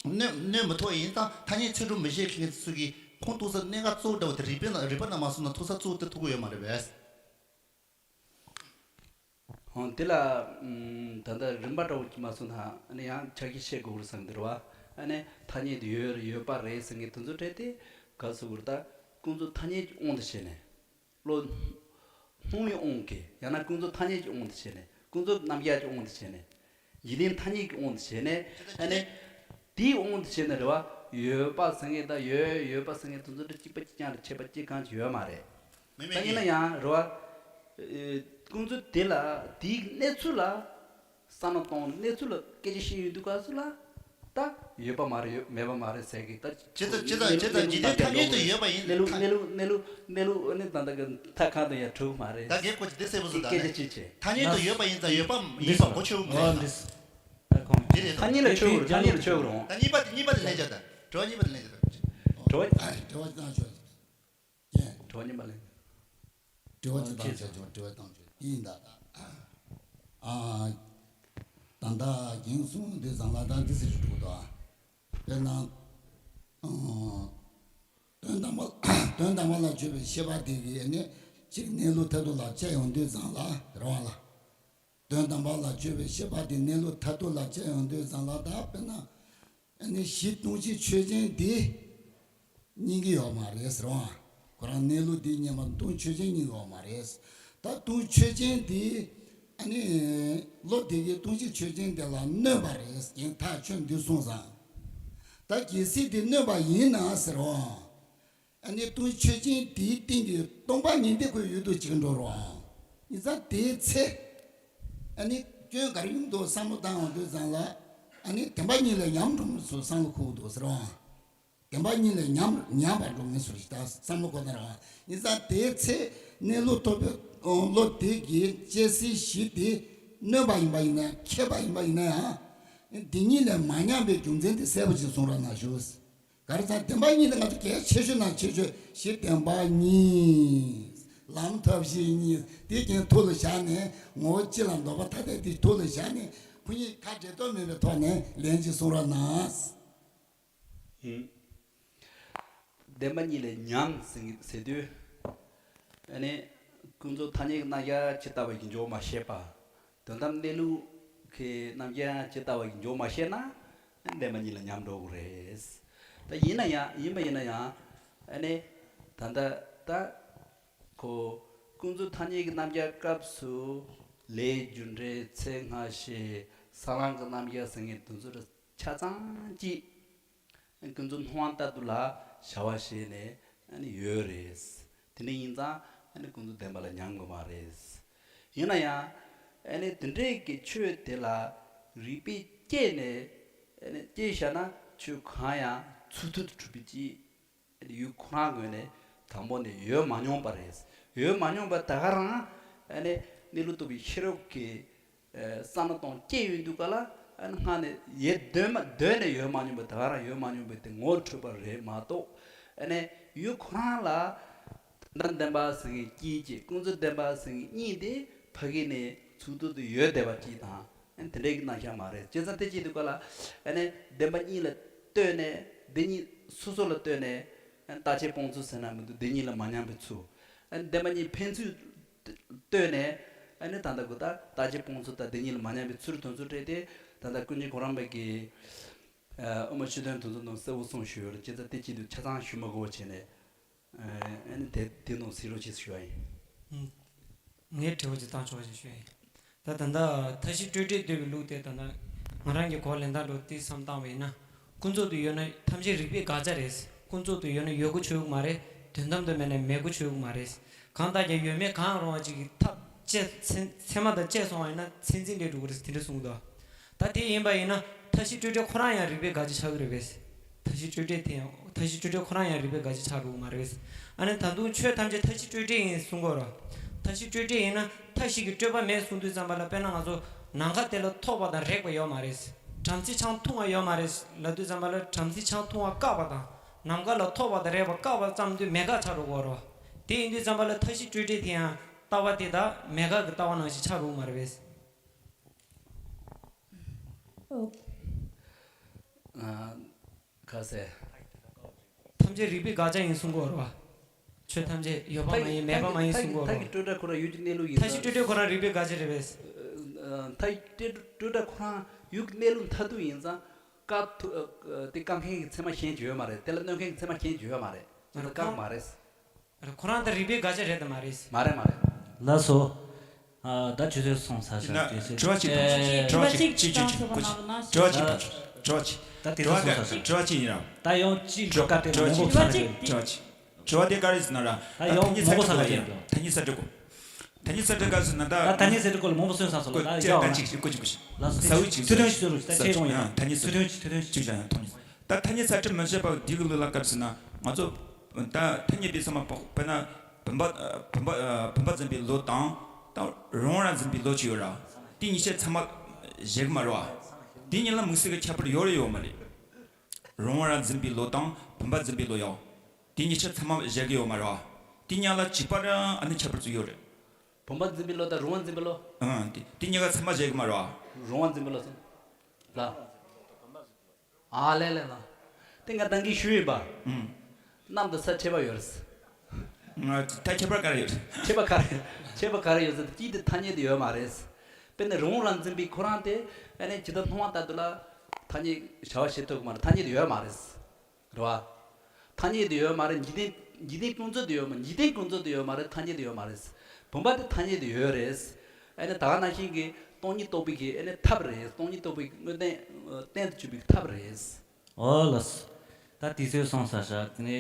གནོད་གནོད་མི་ཐུབ་པ་ཡིན་ཙང་ཐ་སྙད་ཚིག་གྲུབ་མི་བྱེད་མཁན་ཚོ་གིས་ཁུངས་གཏུག་ས་གནད་འགག་གཙོ་བོ་འདྲ་བོ་དེ་རིགས་པས་ན་རིགས་པ་ན་མ་སོང་ན་ཐུག་ས་གཙོ་བོ་དེ་ཐུག་གི་ཡོད་མ་རེད་པས། ཧོ། དེ་ལ་ཨམ། ད་ལྟ་རིམ་པ་འདྲ་བོ་ཅིག་མ་སོང་ན་ཨ་ནི་ཡང་ཆ་ཤས་བཤད་དགོས་རེད་བསམ་གྱི་འདུག་རེད་བ། ཨ་ནི་ཐ་སྙད་དུ་ཡོད་ཡོད་པ་རེད་ཟེར་མཁན་དེ་ཚོ་སྤྲད་དེ་ག་ཟེར་དགོས་རེད། ད་ཀུན་རྫོབ་ཐ་སྙད་ཀྱི་དབང་དུ་བྱས་ནས། བློ། སྣང་བའི་དབང་གིས་ཡང་ན་ཀུན་རྫོབ་ཐ་སྙད་ཀྱི་དབང་དུ་བྱས་ནས་ཀུན་རྫོབ་རྣམ་གཞག་གི་དབང་དུ་བྱས་ནས། འཇིག་རྟེན་ཐ་སྙད་ཀྱི་དབང་དུ་བྱས་ནས་ཨ་ནི། དེའི་དབང་དུ་བྱས་ནས་རེད་བ། ཡོད་པ་ཟེར་མཁན་དང་ཡོད་ཡོད་པ་ཟེར་མཁན་དེ་ཚོ་འདྲ་གཅིག་པ་གཅིག་རྐྱང་རེད། ཁྱད་པར་གཅིག་གང་ཅི་ཡོད་མ་རེད། མེད་མེད་ད་ཡིན་ན་ཡིན་ཡང་རེད་བ། ཨེ། ཀུན་རྫོབ་དེ་ལ་དེའི་གནས་ཚུལ་ལ་བསམ་བློ་གཏོང་གནས་ཚུལ་ལ་སྐད་ཆ་བཤད་ཡོང་དུས་སྐབས་སུ་ལ། ད་ཡོད་པ་མ་རེད། ཡོད་མེད་པ་མ་རེད་ཟེར་གི། ད་ཇི་ལྟར་ཇི་ལྟར་ཇི་ལྟར་འཇིག་རྟེན་ཐ་སྙད་དུ་ཡོད་པ་ཡིན། གནས་ལུགས་གནས་ལུགས་གནས་ལུགས་གནས་ལུགས་ཨ་ནི་ད་ལྟ་གི་ཐད་ཁ་དུ་ཡང་གྲུབ་མ་རེད། ད་གའི་སྐོར་གྱི་དེ་གསལ་པོ་བཟོ། ད་སྐད་ཆ་གཅིག་བྱས། ཐ་སྙད་དུ་ཡོད་པ་ཡིན་ཙང་ཡོད་པ་ཡིན་པ་གོ་ཆོད་མི་འདུག་ད་ཁོང་འདི་རེད། ཐ་སྙད་ལ་ཆོད་དགོས་རེད། ཐ་སྙད་ལ་ཆོད་དགོས་རེད། ད་གཉིས་པ་དེ་གཉིས་པ་དེ་ལན་བརྒྱབ། ད་དྲི་བ་གཉིས་པ་དེ་ལན་བརྒྱབ། དྲི་བ། ཨ། དྲི་བ་བཏང་ཆོག་ཅན། དྲི་བ་གཉིས་པ་ལན། དྲི་བ་ཅིག་བཏང་ཆོག་དྲི་བ་བཏང་ཆོག་ཡིན་ད། ཨ། ད་ལྟ་རྒན་གསུང་དུས་ཙམ་ལ་ད་འདི་ཟེར་ཞིག་འདུག་ད། དཔེར་ན། ཨ། དོན་དམ་པ། དོན་དམ་པ་ལ་དཔྱོད་པའི་ཤེས་པ་དེ་གིས་ནི་གཅིག་གནས་ལུགས་མཐར་ཐུག་ལ་དཔྱད་ཡོང་དུས་ཙམ་ལ་རེད་བ་ལ། དོན་དམ་པ་ལ་དཔྱོད་པའི་ཤེས་པ་དེ་གནས་ལུགས་མཐར་ཐུག་ལ་དཔྱད་ཡོང་དུས་ཙམ་ལ། ད་དཔེར་ན། ཨ་ནི་གཞི་སྟོང་གཞི་ཆོས་ཅན་དེ་རྙེད་ཀྱི་ཡོད་མ་རེད་ཟེར་བ། ཁོ་རང་གནས་ལུགས་དེ་རྙེད་མ། སྟོང་ཆོས་ཅན་རྙེད་ཀྱི་ཡོད་མ་རེད། ད་སྟོང་ཆོས་ཅན་དེ་ཨ་ནི་བློ་དེ་གིས་སྟོང་གཞི་ཆོས་ཅན་དེ་ལ་གནོད་པ་རེད། རྒན་ཐག་ཆོད་འདི་སོང་ཙང་། ད་གལ་སྲིད་དེ་གནོད་པ་ཡིན་ན་ཟེར་བ། ཨ་ནི་སྟོང་ཆོས་ཅན་དེའི་སྟེང་གི་སྟོང་པ་ཉིད་དེ་ཁོའི་ཡུལ་དུ་ཅིག་འགྲོ་རོགས། ཡིན་ཙང་དེའི་ཚེ། ཨ་ནི་སྐྱོན་ག་རེ་ཡོང་འདུག་བསམ་བློ་བཏང་ཡོང་དུས་ཙམ་ལ། ཨ་ནི་བདེན་པ་གཉིས་ལས་ཉམས་འགྲོ་ངེས་སུ་བསམ་བློ་འཁོར་འདུག་ཟེར་བ། བདེན་པ་གཉིས་ལས་ཉམས་ཉམས་པར་འགྲོ་ངེས་སུ་ཞིག་ད་བསམ་བློ་འཁོར་ན་རོགས། ཡིན་ཙང་དེའི་ཚེ་གནས་ལུགས་རྟོགས་པའི་བློ་དེ་གིས་དཔྱད་སའི་གཞི་དེ་གནོད་པ་ཡིན་པ་ཡིན་ན་ཡང་། མཁས་པ་ཡིན་པ་ཡིན་ན་ཡང་། འདི་གཉིས་ལས་མ་ཉམས་པའི་རྒྱུ་མཚན་དེ་གསལ་པོ་ཅིག་གསུང་རོགས་གནང་ཞུ། ག་རེ་ཟེར། བདེན་པ་གཉིས་དེ་ང་ཚོ་གལ་ཆེ་ཤོས་ནང་ཆེ་ཤོས་གཞི་བདེན་པ་གཉིས། ལམ་ཐབས་ཤེས་གཉིས་དེ་ཀྱང་ཐུགས་ལ་བཞག་ནས། ངོ་བོ་སྤྱི་ལ་ལྡོག་པ་ཐ་དད་དེ་ཐུགས་ལ་བཞག་ནས། ཁོ་གཉིས་ཁ་འབྲལ་ཐབས་མེད་པའི་ཐོག་ནས་ལན་ཅིག་གསུང་རོགས་གནང་། ཨུམ། བདེན་པ་གཉིས་ལས་ཉམས་ཟེར་དུས། ཨ་ནི་ཀུན་རྫོབ་ཐ་སྙད་ཀྱི་རྣམ་གཞག་ཇི་ལྟ་བ་བཞིན་འཇོག་མ་ཤེས་པ། དོན་དམ་གནས་ལུགས་ཀྱི་རྣམ་གཞག་ཇི་ལྟ་བ་བཞིན་འཇོག་མ་ཤེས་ན། བདེན་པ་གཉིས་ལ་ཉམས་འགྲོ་གི་རེད། ད་ཡིན་ན་ཡང་ཡིན་པ་ཡིན་ན་ཡང་། ཨ་ནི་ད་ལྟ་ད་ཁོ་ཀུན་རྫོབ་ཐ་སྙད་ཀྱི་རྣམ་གཞག་སྐབས་སུ་ལས་རྒྱུ་འབྲས་ཚེ་སྔ་ཕྱི་ས་བོན་གྱི་རྣམ་གཞག་ཟེར་མཁན་དེ་ཚོ་ཆ་ཚང་གཅིག་ཀུན་རྫོབ་སྣང་བ་ལྟར་དུ་ལ་བྱ་བ་བྱས་ནས་ཨ་ནི་ཡོད་རེད། དེ་འདྲ་ཡིན་ཙང་ཨ་ནི་ཀུན་རྫོབ་བདེན་པ་ལ་ཉམས་དགོས་མ་རེད། ཡིན་ན་ཡང་ཨ་ནི་དེ་འདྲའི་གི་ཆོས་དེ་ལ་རིགས་པས་དཔྱད་ནས། ཨ་ནི་དཔྱད་བཞག་ན་ཆོས་གང་ཡང་ཚུལ་མཐུན་དུ་གྲུབ་པའི་ཅིག་ཨ་ནི་ཡུལ་ཁོ་རང་ངོས་ནས་དང་པོ་ནས་ཡོད་མ་མྱོང་པ་རེད། ཡོད་མ་མྱོང་པ་ད་ག་རང་ཨ་ནི་གནས་ལུགས་རྟོགས་པའི་ཤེས་རབ་ཀྱི་ཨ་བསམ་བློ་གཏོང་སྐྱེ་ཡོང་དུས་ག་ལ། ཨ་ནི་སྔ་ནས་ཡེ་གདོད་མ་གདོད་ནས་ཡོད་མ་མྱོང་པའི། ད་ག་རང་ཡོད་མ་མྱོང་པའི་དེ་ངོ་འཕྲོད་པ་རེད་མ་གཏོགས། ཨ་ནི་ཡུལ་ཁོ་རང་ལ་དོན་དམ་བདེན་པ་ཟེར་མཁན་གཅིག་གཅིག་ཀུན་རྫོབ་བདེན་པ་ཟེར་མཁན་གཉིས་དེ་ཕ་གི་ནས་ཚུལ་མཐུན་དུ་ཡོད་བསྡད་པ་གཅིག་དང་། ཨ་ནི་དེ་འདྲའི་གི་རྣམ་གཞག་མ་རེད། བྱས་ཙང་དེ་བྱེད་དུས་ག་ལ། ཨ་ནི་བདེན་པ་གཉིས་ལ་ལྟོས་ནས། འདི་གཉིས་སོ་སོ་ལ་ལྟོས་ནས། ཨ་ནི་རྟག་ཆད་སྤོང་ཚུལ་ཟེར་ན་མི་འདུག་འདི་གཉིས་ལ་མ་ཉམས་པའི་ཚུལ། ཨ་ནི་བདེན་པ་གཉིས་ཕན་ཚུན་ལྟོས་ནས། ཨ་ནི་ད་ལྟ་གུ་ད་རྟག་ཆད་སྤོང་ཚུལ་དང་འདི་གཉིས་ལ་མ་ཉམས་པའི་ཚུལ་དོན་ཚུལ་སྤྲད་དེ། ད་ལྟ་ཀུན་མཁྱེན་གོ་རམས་པ་གིས་ཨ་དབུ་མ་ཕྱི་དོན་དོན་ཚན་ནང་གསལ་བོ་གསུངས་ཞུས་ཡོད་རེད། བྱས་ཙང་དེ་བྱེད་དུས་ཆ་ཚང་ཞུ་མ་དགོས་པ་བྱས་ནས། ཨ་ནི་དེ་དེ་ནང་གསལ་རོགས་བྱེད་ཞུ་བ་ཡིན། ངས་དྲི་བ་ཅིག་བཏང་ཆོག་ཅེས་ཞུ་ཡིན། ད་ད་ལྟ་མཐའ་བཞི་སྤྲོས་བྲལ་འདོད་པའི་ལུགས་དེ་ད་ལྟ་ང་རང་གི་གོ་ལེན་སྟངས་འགྲོ་དེ་བསམ་བཏང་བ་ཡིན་ན། ཀུན་རྫོབ་ཏུ་ཡོད་ན་ཐམས་ཅད་རིགས་པས་དགག་བྱ་རེད། ཀུན་རྫོབ་ཏུ་ཡོད་ན་ཡོད་དགོས་ཆོག་གི་མ་རེད། དོན་དམ་དུ་མེད་ན་མེད་དགོས་ཆོག་གི་མ་རེད། གང་ལྟར་ཀྱང་ཡོད་མེད་གང་རུང་བ་ཅིག་གི་ཐབས་དཔྱད་ཚད་ཚད་མ་དང་བཅས་སོང་བ་ཡིན་ན་མཚན་འཛིན་ལས་གྲུབ་ཀྱི་རེད་ཟེར་དེ་འདྲ་གསུངས་འདུག་ད་དེ་ཡིན་པ་ཡིན་ན་མཐའ་བཞི་སྤྲོས་བྲལ་ཁོ་རང་ཡང་རིགས་པས་དགག་བྱ་ཆགས་ཀྱི་རེད་པས། མཐའ་བཞི་སྤྲོས་བྲལ་དེ་ཡང་། མཐའ་བཞི་སྤྲོས་བྲལ་ཁོ་རང་ཡང་རིགས་པས་དགག་བྱ་ཆགས་འགྲོ་གི་མ་རེད་པས། ཨ་ནི་ད་དུང་ཆོས་ཐམས་ཅད་མཐའ་བཞི་སྤྲོས་བྲལ་ཡིན་གསུང་གི་ཡོད་རེད། མཐའ་བཞི་སྤྲོས་བྲལ་ཡིན་ན་མཐའ་བཞི་གི་སྤྲོས་པ་མེད་གསུང་དུས་ཙམ་པ་ལ། དཔེར་ན་ང་ཚོ་ནམ་མཁའ་དེ་ལ་ཐོགས་པ་དང་རེག་པ་ཡོད་མ་རེད། བྲམ་ཟེ་ཆང་འཐུང་བ་ཡོད་མ་རེད་ལབ་དུས་ཙམ་པ་ལ། བྲམ་ཟེ་ཆང་འཐུང་བ་བཀག་པ་དང་ནམ་མཁའ་ལ་ཐོགས་པ་དང་རེག་པ་བཀག་པ་ཙམ་དུས་མེད་དགག་ཆགས་འགྲོ་གི་ཡོད་རེད། དེ་ཡིན་དུས་ཙམ་པ་ལ་མཐའ་བཞི་སྤྲོས་བྲལ་དེ་ཡང་ལྟ་བ་དེ་དག་མེད་དགག་གི་ལྟ་བ་ནང་བཞིན་ཆགས་འགྲོ་གི་མ་རེད་པས། ཨ། ཁ་ཟས། ཐམས་ཅད་རིགས་པས་དགག་བྱ་ཡིན་གསུང་གི་ཡོད་རེད་པ། ཆོས་ཐམས་ཅད་ཡོད་པ་མ་ཡིན། མེད་པ་མ་ཡིན་གསུང་གི་ཡོད་རེད་པ། མཐའ་བཞི་སྤྲོས་བྲལ་ཁོ་རང་ཡུལ་གྱི་གནས་ལུགས་ཡིན་ཙང་། མཐའ་བཞི་སྤྲོས་བྲལ་ཁོ་རང་རིགས་པས་དགག་བྱ་རེད་པས། ཨ། མཐའ་བཞི་སྤྲོས་བྲལ་ཁོ་རང་ཡུལ་གྱི་གནས་ལུགས་མཐར་ཐུག་ཡིན་ཙང་། བཀག་ཐུབ། ཨ། དེ་བཀག་མཁན་གྱི་ཚད་མ་གཞན་ཅིག་ཡོད་མ་རེད། དེ་ལ་གནོད་མཁན་གྱི་ཚད་མ་གཞན་ཅིག་ཡོད་མ་རེད། དེ་ལ་བཀག་མ་རེད། ཁོ་རང་ད་རིགས་པས་དགག་བྱ་རེད་དམ་མ་རེད། མ་རེད་མ་རེད། ལགས་སོ། ཨ། ད་ཆུ་ཚོད་སོང་ཚར་ཤག་དེ་ཚོད། དྲི་བ་གཅིག་དང་། ཨེ། དྲི་བ་གཅིག་གཅིག་གཅིག་གཅིག་དྲི་བ་གཅིག་དང་། དྲི་བ་གཅིག་དང་། དྲི་བ་གཅིག་ད་དེ་ཚོད་སོང་ཚར་ཤག་དྲི་བ་གཅིག་ཡིན་ར། ད་ཡང་གཅིག་འགྲོ་སྐབས་དེ་མང་པོ་ཚར་རེད། དྲི་བ་གཅིག་དྲི་བ་དེ་ག་རེ་ཟེར་ན་ར། ད་ཡང་མང་པོ་ཚར་རེད། ཐ་སྙད་གསར་འགྲོ་གོ། ཐ་སྙད་གསལ་བསྒྲགས་སྐབས་སུ་ན་ད། ད་ཐ་སྙད་གསལ་བསྒྲགས་སྐོར་ལ་མང་པོ་གསུངས་ཚར་སོང་ལ། ད་ཡག་ལ། ད་གཅིག་གཅིག་གོ་གཅིག་གོ་གཅིག་ལགས་སོ། ས་བོན་གཅིག་ཐུགས་ཐུན་ཞིག་ཟེར་རོགས། ད་ཆེ་རུང་ཡ། ཐ་སྙད་ས་བོན་གཅིག་ཐུགས་ཐུན་ཐུགས་ཐུན་ཞིག་ཡང་ཐོག་ནས། ད་ཐ་སྙད་གསལ་བསྒྲགས་མི་བྱེད་པར་འདི་གི་ལུགས་ལ་སྐབས་སུ་ན་ང་ཚོ་ད་ཐ་སྙད་པའི་ཚང་མ་དཔེར་ན་བུམ་པ་བུམ་པ་བུམ་པ་འཛིན་པའི་ལོ་དང་ད་རང་དབང་རང་འཛིན་པའི་ལོ་གཅིག་ཡོད་ར། དེ་གཉིས་ཆ་ཚང་མ་བཞག་གི་མ་རེད་བ། དེ་གཉིས་ལ་དམིགས་བསལ་གྱི་ཁྱད་པར་ཡོད་རེད་ཡོད་མ་རེད། རང་དབང་རང་འཛིན་པའི་ལོ་དང་བུམ་པ་འཛིན་པའི་ལོ་ཡང་། དེ་གཉིས་ཆ་ཚང་མ་བཞག་གི་ཡོད་མ་རེད་བ། དེ་གཉིས་ལ་གཅིག་པ་རང་ཨ་ནི་ཁྱད་པར་ཚོ་ཡོད་རེད། བུམ་པ་འཛིན་པའི་བློ་དང་རང་དབང་འཛིན་པའི་བློ། ཨང་། དེ་དེ་གཉིས་ཀ་ཚང་མ་བཞག་གི་མ་རེད་བ། རང་དབང་འཛིན་པའི་བློ་ཚང་། ལ། ཨ་ལས་ལས་ལ། དེ་ང་ད་གིན་ཞུས་ཡིན་པ། ཨང་། གནམ་དང་ས་ཁྱད་པར་ཡོད་རེད། ང་ད་ཁྱད་པར་ག་རེ་ཡོད་རེད། ཁྱད་པར་ག་རེ། ཁྱད་པར་ག་རེ་ཡོད་ཟེར་ན་གཅིག་དེ་ཐ་སྙད་དུ་ཡོད་མ་རེད། དཔེར་ན་རང་དབང་རང་འཛིན་པའི་ཁོ་རང་དེ་ཨ་ནི་ཇི་ལྟར་སྣང་བ་ལྟར་དུ་ལ་ཐ་སྙད་བྱ་བ་བྱེད་ཐུབ་ཀྱི་མ་རེད། ཐ་སྙད་དུ་ཡོད་མ་རེད། རེད་བ། ཐ་སྙད་དུ་ཡོད་མ་རེད། འཇིག་རྟེན་འཇིག་རྟེན་ཀུན་རྫོབ་ཏུ་ཡོད་མ་འཇིག་རྟེན་ཀུན་རྫོབ་ཏུ་ཡོད་མ་རེད། ཐ་སྙད་དུ་ཡོད་མ་རེད། བུམ་པ་དེ་ཐ་སྙད་དུ་ཡོད་རེད། ཨ་ནི་ད་ག་ནང་བཞིན་གྱི་སྟོང་ཉིད་རྟོགས་པའི་གི་ཨ་ནི་ཐབས་རེད། སྟོང་ཉིད་རྟོགས་པའི་དངོས་བསྟན་བསྟན་དུ་གྱུར་པའི་ཐབས་རེད། ཨོ་ལགས། ད་དུས་ཚོད་སོང་ས་ཤག་དེ་ནས་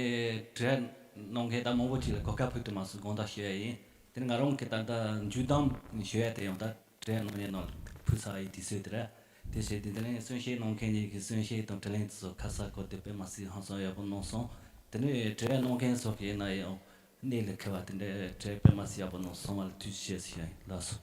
དྲི་བ་གནང་མཁན་ད་མང་པོ་ཅིག་ལ་གོ་སྐབས་ཕུལ་ཐུབ་མ་སོང་། དགོངས་དག་ཞུ་ཡ་ཡིན། དེ་ནས་ང་རང་གི་ད་ལྟ་མཇུག་བསྡོམས་ཞུ་ཡ་དེ་ཡང་ད། དྲི་བ་གནང་མཁན་ནང་ཕུལ་ཚར་ཡི་དུས་ཚོད་དེ་རེད། དེ་བྱས་ཏེ་དེ་ནས་གསུང་བཤད་གནང་མཁན་གཉིས་ཀྱི་གསུང་བཤད་དང་དྲི་ལན་དེ་ཚོ་ཁ་གསལ་གོ་དེ་དཔེ་མ་སྲིད་ཧང་སང་ཡག་པོ་གནང་སོང་། དེ་ནས་དྲི་བ་གནང་མཁན་ཚོ་གིས་ན་ཡང་གནད་ལ་འཁེལ་བ་དེ་འདྲའི་དྲི་བ་དཔེ་མ་སྲིད་ཡག་པོ་གནང་སོང་བ་ལ་ཐུགས་རྗེ་ཆེ་ཞུ་ཡ་ཡིན། ལགས་སོ།